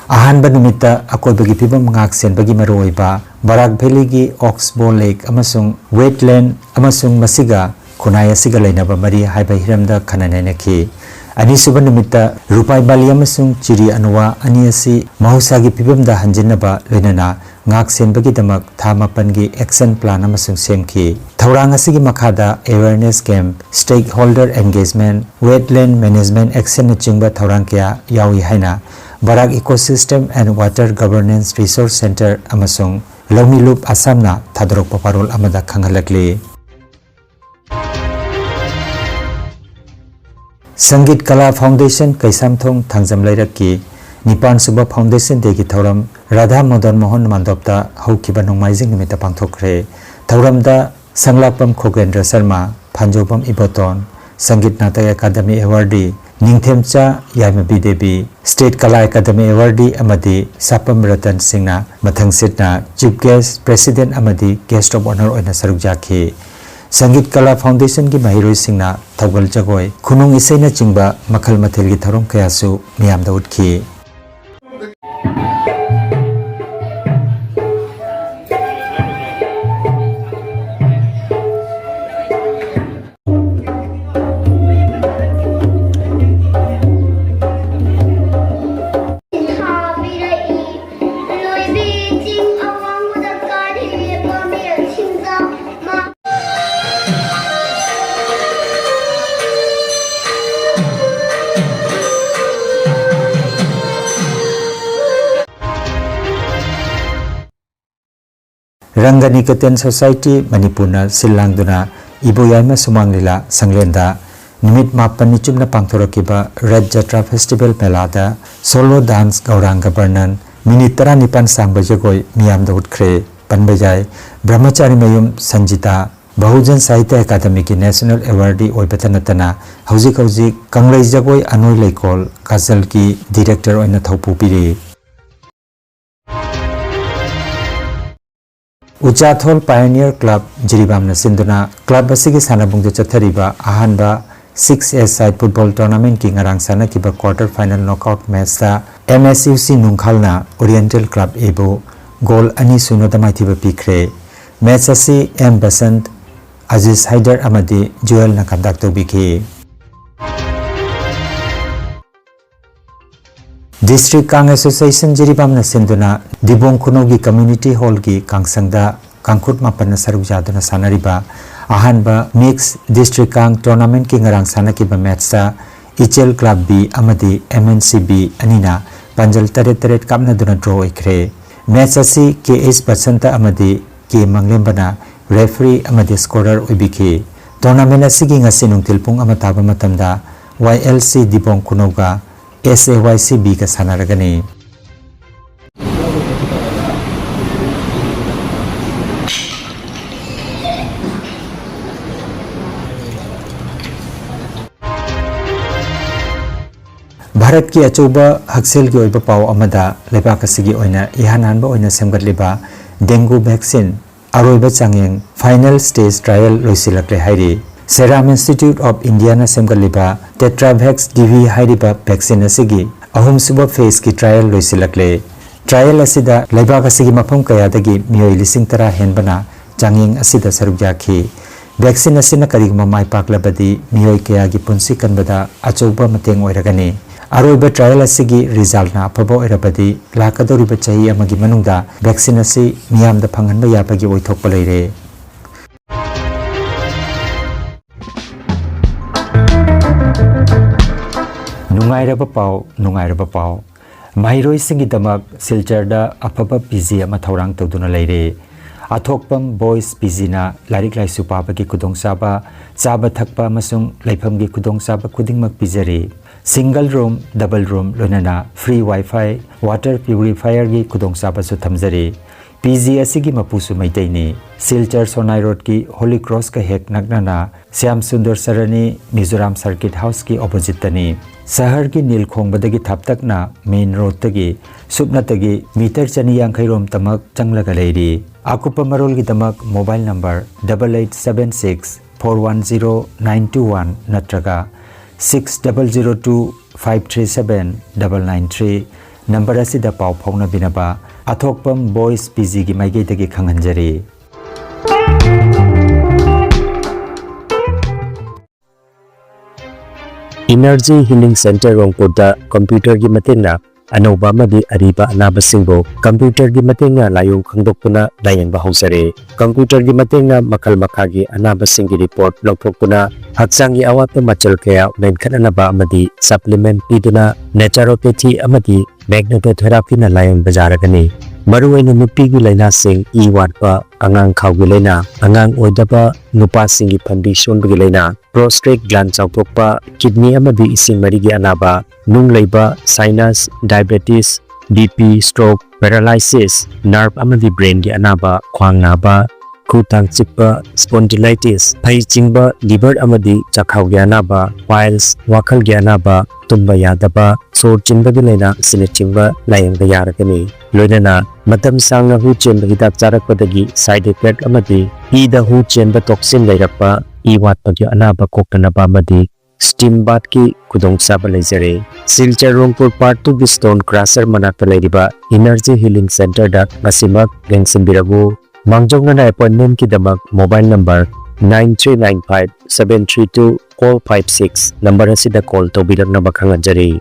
ꯑꯍꯥꯟꯕ ꯅꯨꯃꯤꯠꯇ ꯑꯀꯣꯏꯕꯒꯤ ꯐꯤꯕꯝ ꯉꯥꯛ ꯁꯦꯟꯕꯒꯤ ꯃꯔꯨꯑꯣꯏꯕ, ꯕꯔꯥꯛ ꯚꯦꯂꯤꯒꯤ Oxbow Lake ꯑꯃꯁꯨꯡ wetland ꯑꯃꯁꯨꯡ ꯃꯁꯤꯒ ꯈꯨꯟꯅꯥꯏ ꯑꯁꯤꯒ ꯂꯩꯅꯕ ꯃꯔꯤ ꯍꯥꯏꯕ ꯍꯤꯔꯝꯗ ꯈꯟꯅ ꯅꯩꯅꯈꯤ꯫ ꯑꯅꯤꯁꯨꯕ ꯅꯨꯃꯤꯠꯇ ꯔꯨꯄꯥꯏ ꯕꯥꯂꯤ ꯑꯃꯁꯨꯡ ꯆꯤꯔꯤ ꯑꯅꯋꯥ ꯑꯅꯤ ꯑꯁꯤ ꯃꯍꯧꯁꯥꯒꯤ ꯐꯤꯕꯝꯗ ꯍꯟꯖꯤꯟꯅꯕ, ꯂꯣꯏꯅꯅ ꯉꯥꯛ ꯁꯦꯟꯕꯒꯤꯗꯃꯛ ꯊꯥ ꯃꯥꯄꯟꯒꯤ action plan ꯑꯃꯁꯨ ꯁꯦꯝꯈꯤ꯫ ꯊꯧꯔꯥꯡ ꯑꯁꯤꯒꯤ ꯃꯈꯥꯗ awareness camp, stakeholder engagement, wetland management actionꯅꯆꯤꯡꯕ ꯊꯧꯔꯥꯡ ꯀꯌꯥ ꯌꯥꯎꯏ ꯍꯥꯏꯅ ꯕꯔꯥꯛ Ecosystem and Water Governance Resource Centre ꯑꯃꯁꯨꯡ ꯂꯧꯃꯤ ꯂꯨꯞ ꯑꯁꯥꯝꯅ ꯊꯥꯗꯣꯔꯛꯄ ꯄꯥꯔꯣꯜ ꯑꯃꯗ ꯈꯪꯍꯜꯂꯛꯂꯤ꯫ ꯁꯪꯒꯤꯠ ꯀꯂꯥ Foundation ꯀꯩꯁꯥꯝꯊꯣꯡ ꯊꯥꯡꯖꯝ ꯂꯩꯔꯛꯀꯤ ꯅꯤꯄꯥꯟ ꯁꯨꯕ Foundation Dayꯒꯤ ꯊꯧꯔꯝ ꯔꯥꯙꯥ ꯃꯗꯟ ꯃꯣꯍꯟ ꯃꯟꯗꯣꯞꯇ ꯍꯧꯈꯤꯕ ꯅꯣꯡꯃꯥꯏꯖꯤꯡ ꯅꯨꯃꯤꯠꯇ ꯄꯥꯡꯊꯣꯛꯈ꯭ꯔꯦ꯫ ꯊꯧꯔꯝꯗ ꯁꯪꯂꯥꯛꯄꯝ ꯈꯣꯒꯦꯟꯗ꯭ꯔ Sharma, ꯐꯥꯟꯖꯧꯕꯝ Iboton, Sangeet Natak academy awardee ꯅꯤꯡꯊꯦꯝꯆꯥ ꯌꯥꯏꯃꯕꯤ Devi, State ꯀꯂꯥ ꯑꯦꯀꯥꯗꯃꯤ awardee ꯑꯃꯗꯤ ꯁꯥꯄꯝ ꯔꯇꯟ ꯁꯤꯡꯅ ꯃꯊꯪꯁꯤꯠꯅ Chief Guest, President ꯑꯃꯗꯤ Guest of Honour ꯑꯣꯏꯅ ꯁꯔꯨꯛ ꯌꯥꯈꯤ꯫ ꯁꯪꯒꯤꯠ ꯀꯂꯥ Foundationꯒꯤ ꯃꯍꯩꯔꯣꯏꯁꯤꯡꯅ ꯊꯧꯒꯜ ꯖꯒꯣꯏ, ꯈꯨꯅꯨꯡ ꯏꯁꯩꯅꯆꯤꯡꯕ ꯃꯈꯜ ꯃꯊꯦꯜꯒꯤ ꯊꯧꯔꯝ ꯀꯌꯥꯁꯨ ꯃꯤꯌꯥꯝꯗ ꯎꯠꯈꯤ꯫ ꯔꯪꯒꯅꯤꯀꯦꯇꯟ ꯁꯣꯁꯥꯏꯇꯤ ꯃꯅꯤꯄꯨꯔꯅ ꯁꯤꯜ ꯂꯥꯡꯗꯨꯅ ꯏꯕꯣꯌꯥꯏꯃ ꯁꯨꯃꯥꯡ ꯂꯤꯂꯥ ꯁꯪꯂꯦꯟꯗ ꯅꯨꯃꯤꯠ ꯃꯥꯄꯟꯅꯤ ꯆꯨꯞꯅ ꯄꯥꯡꯊꯣꯔꯛꯈꯤꯕ ꯔꯠ ꯖꯇ꯭ꯔꯥ ꯐꯦꯁꯇꯤꯚꯦꯜ ꯃꯦꯂꯥꯗ Solo Dance ꯒꯧꯔꯥꯡꯒ ꯕꯔꯅꯟ, ꯃꯤꯅꯤꯠ ꯇꯔꯥꯅꯤꯄꯥꯟ ꯁꯥꯡꯕ ꯖꯒꯣꯏ ꯃꯤꯌꯥꯝꯗ ꯎꯠꯈ꯭ꯔꯦ꯫ ꯄꯟꯕ ꯌꯥꯏ, ꯕ꯭ꯔꯍꯃꯆꯥꯔꯤ ꯃꯌꯨꯝ ꯁꯟꯖꯤꯇꯥ ꯕꯍꯨꯖꯟ ꯁꯥꯍꯤꯇ꯭ꯌ ꯑꯦꯀꯥꯗꯃꯤꯒꯤ ꯅꯦꯁꯅꯦꯜ ꯑꯦꯋꯥꯔꯗꯤ ꯑꯣꯏꯕꯇ ꯅꯠꯇꯅ ꯍꯧꯖꯤꯛ ꯍꯧꯖꯤꯛ ꯀꯪꯂꯩ ꯖꯒꯣꯏ ꯑꯅꯣꯏ ꯂꯩꯀꯣꯜ ꯀꯥꯖꯜꯒꯤ ꯗꯤꯔꯦꯛꯇꯔ ꯑꯣꯏꯅ ꯊꯧꯄꯨ ꯄꯤꯔꯤ꯫ ꯎꯆꯥꯊꯣꯜ ꯄꯥꯏꯑꯣꯅꯤꯌꯔ ꯀ꯭ꯂꯕ ꯖꯤꯔꯤꯕꯥꯝꯅ ꯁꯤꯟꯗꯨꯅ ꯀ꯭ꯂꯕ ꯑꯁꯤꯒꯤ ꯁꯥꯟꯅꯕꯨꯡꯗ ꯆꯠꯊꯔꯤꯕ ꯑꯍꯥꯟꯕ ꯁꯤꯛꯁ ꯑꯦ ꯁꯥꯏꯗ ꯐꯨꯠꯕꯣꯜ ꯇꯣꯔꯅꯥꯃꯦꯟꯠꯀꯤ ꯉꯔꯥꯡ ꯁꯥꯟꯅꯈꯤꯕ ꯀ꯭ꯋꯥꯔꯇꯔ ꯐꯥꯏꯅꯦꯜ ꯅꯣꯛꯑꯥꯎꯠ ꯃꯦꯆꯇ ꯑꯦꯝ ꯑꯦꯁ ꯌꯨ ꯁꯤ ꯅꯨꯡꯈꯥꯜꯅ ꯑꯣꯔꯤꯌꯦꯟꯇꯦꯜ ꯀ꯭ꯂꯕ ꯑꯦꯕꯨ ꯒꯣꯜ ꯑꯅꯤ ꯁꯨꯅꯗ ꯃꯥꯏꯊꯤꯕ ꯄꯤꯈ꯭ꯔꯦ꯫ ꯃꯦꯆ ꯑꯁꯤ ꯑꯦꯝ ꯕꯁꯟꯠ, ꯑꯖꯤꯖ ꯍꯥꯏꯗꯔ ꯑꯃꯗꯤ ꯖꯨꯑꯦꯜꯅ ꯀꯟꯗꯛ ꯇꯧꯕꯤꯈꯤ꯫ ꯗꯤꯁꯇ꯭ꯔꯤꯛ ꯀꯥꯡ ꯑꯦꯁꯣꯁꯤꯌꯦꯁꯟ ꯖꯤꯔꯤꯕꯥꯝꯅ ꯁꯤꯟꯗꯨꯅ ꯗꯤꯕꯣꯡ ꯈꯨꯅꯧꯒꯤ ꯀꯝꯃ꯭ꯌꯨꯅꯤꯇꯤ ꯍꯣꯜꯒꯤ ꯀꯥꯡꯁꯪꯗ ꯀꯥꯡꯈꯨꯠ ꯃꯥꯄꯟꯅ ꯁꯔꯨꯛ ꯌꯥꯗꯨꯅ ꯁꯥꯟꯅꯔꯤꯕ ꯑꯍꯥꯟꯕ ꯃꯤꯛꯁ ꯗꯤꯁꯇ꯭ꯔꯤꯛ ꯀꯥꯡ ꯇꯣꯔꯅꯥꯃꯦꯟꯠꯀꯤ ꯉꯔꯥꯡ ꯁꯥꯟꯅꯈꯤꯕ ꯃꯦꯆꯇ ꯏꯆꯦꯜ ꯀ꯭ꯂꯕ ꯕꯤ ꯑꯃꯗꯤ ꯑꯦꯝ ꯑꯦꯟ ꯁꯤ ꯕꯤ ꯑꯅꯤꯅ ꯄꯥꯟꯖꯜ ꯇꯔꯦꯠ ꯇꯔꯦꯠ ꯀꯥꯞꯅꯗꯨꯅ ꯗ꯭ꯔꯣ ꯑꯣꯏꯈ꯭ꯔꯦ꯫ ꯃꯦꯆ ꯑꯁꯤ ꯀꯦ ꯑꯦꯁ ꯕꯁꯟꯇ ꯑꯃꯗꯤ ꯀꯦ ꯃꯪꯂꯦꯝꯕꯅ ꯔꯦꯐ꯭ꯔꯤ ꯑꯃꯗꯤ ꯁ꯭ꯀꯣꯔꯔ ꯑꯣꯏꯕꯤꯈꯤ꯫ ꯇꯣꯔꯅꯥꯃꯦꯟꯠ ꯑꯁꯤꯒꯤ ꯉꯁꯤ ꯅꯨꯡꯊꯤꯜ ꯄꯨꯡ ꯑꯃ ꯇꯥꯕ ꯃꯇꯝꯗ ꯋꯥꯏ ꯑꯦꯜ ꯁꯤ ꯗꯤꯕꯣꯡ ꯈꯨꯅꯧꯒ ꯑꯦꯁ ꯑꯦ ꯋꯥꯏ ꯁꯤ ꯕꯤꯒ ꯁꯥꯟꯅꯔꯒꯅꯤ꯫ ꯚꯥꯔꯠꯀꯤ ꯑꯆꯧꯕ ꯍꯛꯁꯦꯜꯒꯤ ꯑꯣꯏꯕ ꯄꯥꯎ ꯑꯃꯗ ꯂꯩꯕꯥꯛ ꯑꯁꯤꯒꯤ ꯑꯣꯏꯅ ꯏꯍꯥꯟ ꯍꯥꯟꯕ ꯑꯣꯏꯅ ꯁꯦꯝꯒꯠꯂꯤꯕ ꯗꯦꯡꯒꯨ ꯚꯦꯛꯁꯤꯟ ꯑꯔꯣꯏꯕ ꯆꯥꯡꯌꯦꯡ ꯐꯥꯏꯅꯦꯜ ꯁ꯭ꯇꯦꯖ ꯇ꯭ꯔꯥꯏꯌꯦꯜ ꯂꯣꯏꯁꯤꯜꯂꯛꯂꯦ ꯍꯥꯏꯔꯤ꯫ ꯁꯦꯔꯥꯝ ꯏꯟꯁꯇꯤꯇ꯭ꯌꯨꯠ ꯑꯣꯐ ꯏꯟꯗꯤꯌꯥꯅ ꯁꯦꯝꯒꯠꯂꯤꯕ ꯇꯦꯇ꯭ꯔꯥꯚꯦꯛꯁ ꯗꯤ ꯚꯤ ꯍꯥꯏꯔꯤꯕ ꯚꯦꯛꯁꯤꯟ ꯑꯁꯤꯒꯤ ꯑꯍꯨꯝꯁꯨꯕ ꯐꯦꯖꯀꯤ ꯇ꯭ꯔꯥꯏꯌꯦꯜ ꯂꯣꯏꯁꯤꯜꯂꯛꯂꯦ꯫ ꯇ꯭ꯔꯥꯏꯌꯦꯜ ꯑꯁꯤꯗ ꯂꯩꯕꯥꯛ ꯑꯁꯤꯒꯤ ꯃꯐꯝ ꯀꯌꯥꯗꯒꯤ ꯃꯤꯑꯣꯏ ꯂꯤꯁꯤꯡ ꯇꯔꯥ ꯍꯦꯟꯕꯅ ꯆꯥꯡꯌꯦꯡ ꯑꯁꯤꯗ ꯁꯔꯨꯛ ꯌꯥꯈꯤ꯫ ꯚꯦꯛꯁꯤꯟ ꯑꯁꯤꯅ ꯀꯔꯤꯒꯨꯝꯕ ꯃꯥꯏ ꯄꯥꯛꯂꯕꯗꯤ ꯃꯤꯑꯣꯏ ꯀꯌꯥꯒꯤ ꯄꯨꯟꯁꯤ ꯀꯟꯕꯗ ꯑꯆꯧꯕ ꯃꯇꯦꯡ ꯑꯣꯏꯔꯒꯅꯤ꯫ ꯑꯔꯣꯏꯕ ꯇ꯭ꯔꯥꯏꯌꯦꯜ ꯑꯁꯤꯒꯤ ꯔꯤꯖꯜꯠꯅ ꯑꯐꯕ ꯑꯣꯏꯔꯕꯗꯤ ꯂꯥꯛꯀꯗꯧꯔꯤꯕ ꯆꯍꯤ ꯑꯃꯒꯤ ꯃꯅꯨꯡꯗ ꯚꯦꯛꯁꯤꯟ ꯑꯁꯤ ꯃꯤꯌꯥꯝꯗ ꯐꯪꯍꯟꯕ ꯌꯥꯕꯒꯤ ꯑꯣꯏꯊꯣꯛꯄ ꯂꯩꯔꯦ꯫ ꯅꯨꯡꯉꯥꯏꯔꯕ ꯄꯥꯎ, ꯅꯨꯡꯉꯥꯏꯔꯕ ꯄꯥꯎ꯫ ꯃꯍꯩꯔꯣꯏꯁꯤꯡꯒꯤꯗꯃꯛ ꯁꯤꯜꯆꯔꯗ ꯑꯐꯕ ꯄꯤ ꯖꯤ ꯑꯃ ꯊꯧꯔꯥꯡ ꯇꯧꯗꯨꯅ ꯂꯩꯔꯦ꯫ ꯑꯊꯣꯛꯄꯝ ꯕꯣꯏꯁ ꯄꯤ ꯖꯤꯅ ꯂꯥꯏꯔꯤꯛ ꯂꯥꯏꯁꯨ ꯄꯥꯕꯒꯤ ꯈꯨꯗꯣꯡꯆꯥꯕ, ꯆꯥꯕ ꯊꯛꯄ ꯑꯃꯁꯨꯡ ꯂꯩꯐꯝꯒꯤ ꯈꯨꯗꯣꯡꯆꯥꯕ ꯈꯨꯗꯤꯡꯃꯛ ꯄꯤꯖꯔꯤ꯫ ꯁꯤꯡꯒꯜ ꯔꯨꯝ, ꯗꯕꯜ ꯔꯨꯝ, ꯂꯣꯏꯅꯅ ꯐ꯭ꯔꯤ ꯋꯥꯏꯐꯥꯏ, ꯋꯥꯇꯔ ꯄ꯭ꯌꯨꯔꯤꯐꯥꯌꯔꯒꯤ ꯈꯨꯗꯣꯡꯆꯥꯕꯁꯨ ꯊꯝꯖꯔꯤ꯫ ꯄꯤ ꯖꯤ ꯑꯁꯤꯒꯤ ꯃꯄꯨꯁꯨ ꯃꯩꯇꯩꯅꯤ꯫ ꯁꯤꯜꯆꯔ ꯁꯣꯅꯥꯏ ꯔꯣꯗꯀꯤ ꯍꯣꯂꯤ ꯀ꯭ꯔꯣꯁꯀ ꯍꯦꯛ ꯅꯛꯅꯅ ꯁ꯭ꯌꯥꯝ ꯁꯨꯟꯗꯔ ꯁꯔꯅꯤ, ꯃꯤꯖꯣꯔꯥꯝ ꯁꯔꯀꯤꯠ ꯍꯥꯎꯁꯀꯤ ꯑꯣꯄꯣꯖꯤꯠꯇꯅꯤ꯫ ꯁꯍꯔꯒꯤ ꯅꯤꯜ ꯈꯣꯡꯕꯗꯒꯤ ꯊꯥꯞꯇꯛꯅ ꯃꯦꯟ ꯔꯣꯗꯇꯒꯤ ꯁꯨꯞꯅꯇꯒꯤ ꯃꯤꯇꯔ ꯆꯅꯤ ꯌꯥꯡꯈꯩ ꯔꯣꯝꯇꯃꯛ ꯆꯪꯂꯒ ꯂꯩꯔꯤ꯫ ꯑꯀꯨꯞꯄ ꯃꯔꯣꯜꯒꯤꯗꯃꯛ mobile number double eight seven six four one zero nine two one ꯅꯠꯇ꯭ꯔꯒ six double zero two five three seven double nine three number ꯑꯁꯤꯗ ꯄꯥꯎ ꯐꯥꯎꯅꯕꯤꯅꯕ ꯑꯊꯣꯛꯄꯝ ꯕꯣꯏꯁ ꯄꯤ ꯖꯤꯒꯤ ꯃꯥꯏꯀꯩꯗꯒꯤ ꯈꯪꯍꯟꯖꯔꯤ꯫ ꯏꯅꯔꯖꯤ ꯍꯤꯂꯤꯡ ꯁꯦꯟꯇꯔ ꯔꯣꯡꯄꯨꯔꯗ ꯀꯝꯄ꯭ꯌꯨꯇꯔꯒꯤ ꯃꯇꯦꯡꯅ ꯑꯅꯧꯕ ꯑꯃꯗꯤ ꯑꯔꯤꯕ ꯑꯅꯥꯕꯁꯤꯡꯕꯨ ꯀꯝꯄ꯭ꯌꯨꯇꯔꯒꯤ ꯃꯇꯦꯡꯅ ꯂꯥꯏꯑꯣꯡ ꯈꯪꯗꯣꯛꯇꯨꯅ ꯂꯥꯌꯦꯡꯕ ꯍꯧꯖꯔꯦ꯫ ꯀꯝꯄ꯭ꯌꯨꯇꯔꯒꯤ ꯃꯇꯦꯡꯅ ꯃꯈꯜ ꯃꯈꯥꯒꯤ ꯑꯅꯥꯕꯁꯤꯡꯒꯤ ꯔꯤꯄꯣꯔꯠ ꯂꯧꯊꯣꯛꯇꯨꯅ ꯍꯛꯆꯥꯡꯒꯤ ꯑꯋꯥꯠꯄ ꯃꯆꯜ ꯀꯌꯥ ꯃꯦꯟꯈꯠꯅꯅꯕ ꯑꯃꯗꯤ ꯁꯄ꯭ꯂꯤꯃꯦꯟꯠ ꯄꯤꯗꯨꯅ naturopathy ꯑꯃꯗꯤ magnetotherapyꯅ ꯂꯥꯌꯦꯡꯕ ꯌꯥꯔꯒꯅꯤ꯫ ꯃꯔꯨꯑꯣꯏꯅ ꯅꯨꯄꯤꯒꯤ ꯂꯥꯏꯅꯥꯁꯤꯡ, ꯏ ꯋꯥꯠꯄ, ꯑꯉꯥꯡ ꯈꯥꯎꯒꯤ ꯂꯥꯏꯅꯥ, ꯑꯉꯥꯡ ꯑꯣꯏꯗꯕ, ꯅꯨꯄꯥꯁꯤꯡꯒꯤ ꯐꯟꯕꯤ ꯁꯣꯟꯕꯒꯤ ꯂꯥꯏꯅꯥ, prostate gland ꯆꯥꯎꯊꯣꯛꯄ, kidney ꯑꯃꯗꯤ ꯏꯁꯤꯡ ꯃꯔꯤꯒꯤ ꯑꯅꯥꯕ, ꯅꯨꯡ ꯂꯩꯕ, sinus, diabetes, B P, stroke, paralysis, nerve ꯑꯃꯗꯤ brainꯒꯤ ꯑꯅꯥꯕ, ꯈ꯭ꯋꯥꯡ ꯅꯥꯕ, ꯈꯨ ꯊꯥꯡ ꯆꯤꯛꯄ, spondylitis, ꯐꯩ ꯆꯤꯡꯕ, liver ꯑꯃꯗꯤ ꯆꯥꯛꯈꯥꯎꯒꯤ ꯑꯅꯥꯕ, piles, ꯋꯥꯈꯜꯒꯤ ꯑꯅꯥꯕ, ꯇꯨꯝꯕ ꯌꯥꯗꯕ, ꯁꯣꯔ ꯆꯤꯟꯕꯒꯤ ꯂꯥꯏꯅꯥ ꯑꯁꯤꯅꯆꯤꯡꯕ ꯂꯥꯌꯦꯡꯕ ꯌꯥꯔꯒꯅꯤ꯫ ꯂꯣꯏꯅꯅ ꯃꯇꯝ ꯁꯥꯡꯅ ꯍꯨ ꯆꯦꯟꯕ ꯍꯤꯗꯥꯛ ꯆꯥꯔꯛꯄꯗꯒꯤ side effect ꯑꯃꯗꯤ ꯏꯗ ꯍꯨ ꯆꯦꯟꯕ toxin ꯂꯩꯔꯛꯄ, ꯏ ꯋꯥꯠꯄꯒꯤ ꯑꯅꯥꯕ ꯀꯣꯛꯇꯅꯕ ꯑꯃꯗꯤ steam bathꯀꯤ ꯈꯨꯗꯣꯡꯆꯥꯕ ꯂꯩꯖꯔꯦ꯫ ꯁꯤꯜꯆꯔ ꯔꯣꯡꯄꯨꯔ part twoꯒꯤ stone crusher ꯃꯅꯥꯛꯇ ꯂꯩꯔꯤꯕ Energy Healing Centreꯗ ꯉꯁꯤꯃꯛ ꯌꯦꯡꯁꯤꯟꯕꯤꯔꯛꯎ꯫ ꯃꯥꯡꯖꯧꯅꯅ appointmentꯀꯤꯗꯃꯛ mobile number nine three nine five seven three two four five six number ꯑꯁꯤꯗ call ꯇꯧꯕꯤꯔꯛꯅꯕ ꯈꯪꯍꯟꯖꯔꯤ꯫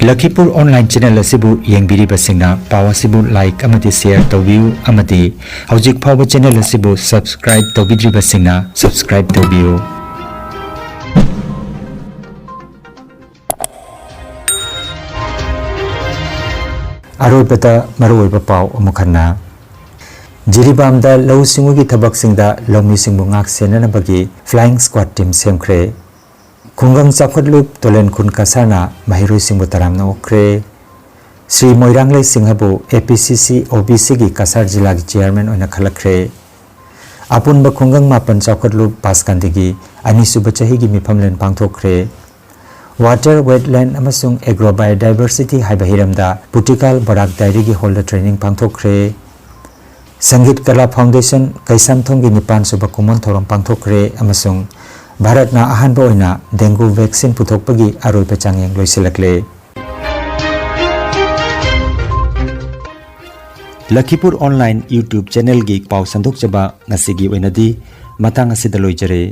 ꯂꯈꯤꯄꯨꯔ online channel ꯑꯁꯤꯕꯨ ꯌꯦꯡꯕꯤꯔꯤꯕꯁꯤꯡꯅ ꯄꯥꯎ ꯑꯁꯤꯕꯨ like ꯑꯃꯗꯤ share ꯇꯧꯕꯤꯌꯨ ꯑꯃꯗꯤ ꯍꯧꯖꯤꯛ ꯐꯥꯎꯕ channel ꯑꯁꯤꯕꯨ subscribe ꯇꯧꯕꯤꯗ꯭ꯔꯤꯕꯁꯤꯡꯅ subscribe ꯇꯧꯕꯤꯌꯨ꯫ ꯑꯔꯣꯏꯕꯗ ꯃꯔꯨꯑꯣꯏꯕ ꯄꯥꯎ ꯑꯃꯨꯛ ꯍꯟꯅ꯫ ꯖꯤꯔꯤꯕꯥꯝꯗ ꯂꯧꯎ ꯁꯤꯡꯎꯒꯤ ꯊꯕꯛꯁꯤꯡꯗ ꯂꯧꯃꯤꯁꯤꯡꯕꯨ ꯉꯥꯛ ꯁꯦꯟꯅꯅꯕꯒꯤ flying squad team ꯁꯦꯝꯈ꯭ꯔꯦ꯫ ꯈꯨꯡꯒꯪ ꯆꯥꯎꯈꯠꯂꯨꯞ ꯇꯣꯂꯦꯟꯈꯨꯟ ꯀꯁꯥꯔꯅ ꯃꯍꯩꯔꯣꯏꯁꯤꯡꯕꯨ ꯇꯔꯥꯝꯅ ꯑꯣꯛꯈ꯭ꯔꯦ꯫ ꯁ꯭ꯔꯤ ꯃꯣꯏꯔꯥꯡꯂꯩ ꯁꯤꯡꯍꯕꯨ APCC OBCꯒꯤ ꯀꯁꯥꯔ ꯖꯤꯂꯥꯒꯤ chairman ꯑꯣꯏꯅ ꯈꯜꯂꯛꯈ꯭ꯔꯦ꯫ ꯑꯄꯨꯟꯕ ꯈꯨꯡꯒꯪ ꯃꯥꯄꯟ ꯆꯥꯎꯈꯠꯂꯨꯞ ꯄꯥꯁꯀꯥꯟꯗꯤꯒꯤ ꯑꯅꯤꯁꯨꯕ ꯆꯍꯤꯒꯤ ꯃꯤꯐꯝꯂꯦꯟ ꯄꯥꯡꯊꯣꯛꯈ꯭ꯔꯦ꯫ Water, wetland ꯑꯃꯁꯨꯡ agro biodiversity ꯍꯥꯏꯕ ꯍꯤꯔꯝꯗ ꯄꯨꯇꯤꯀꯥꯜ ꯕꯣꯔꯥꯛ dairyꯒꯤ hallꯗ training ꯄꯥꯡꯊꯣꯛꯈ꯭ꯔꯦ꯫ ꯁꯪꯒꯤꯠ ꯀꯂꯥ foundation ꯀꯩꯁꯥꯝꯊꯣꯡꯒꯤ ꯅꯤꯄꯥꯟ ꯁꯨꯕ ꯀꯨꯝꯑꯣꯟ ꯊꯧꯔꯝ ꯄꯥꯡꯊꯣꯛꯈ꯭ꯔꯦ ꯑꯃꯁꯨꯡ ꯚꯥꯔꯠꯅ ꯑꯍꯥꯟꯕ ꯑꯣꯏꯅ dengue vaccine ꯄꯨꯊꯣꯛꯄꯒꯤ ꯑꯔꯣꯏꯕ ꯆꯥꯡꯌꯦꯡ ꯂꯣꯏꯁꯤꯜꯂꯛꯂꯦ꯫ ꯂꯈꯤꯄꯨꯔ online YouTube channelꯒꯤ ꯄꯥꯎ ꯁꯟꯗꯣꯛꯆꯕ ꯉꯁꯤꯒꯤ ꯑꯣꯏꯅꯗꯤ ꯃꯇꯥꯡ ꯑꯁꯤꯗ ꯂꯣꯏꯖꯔꯦ꯫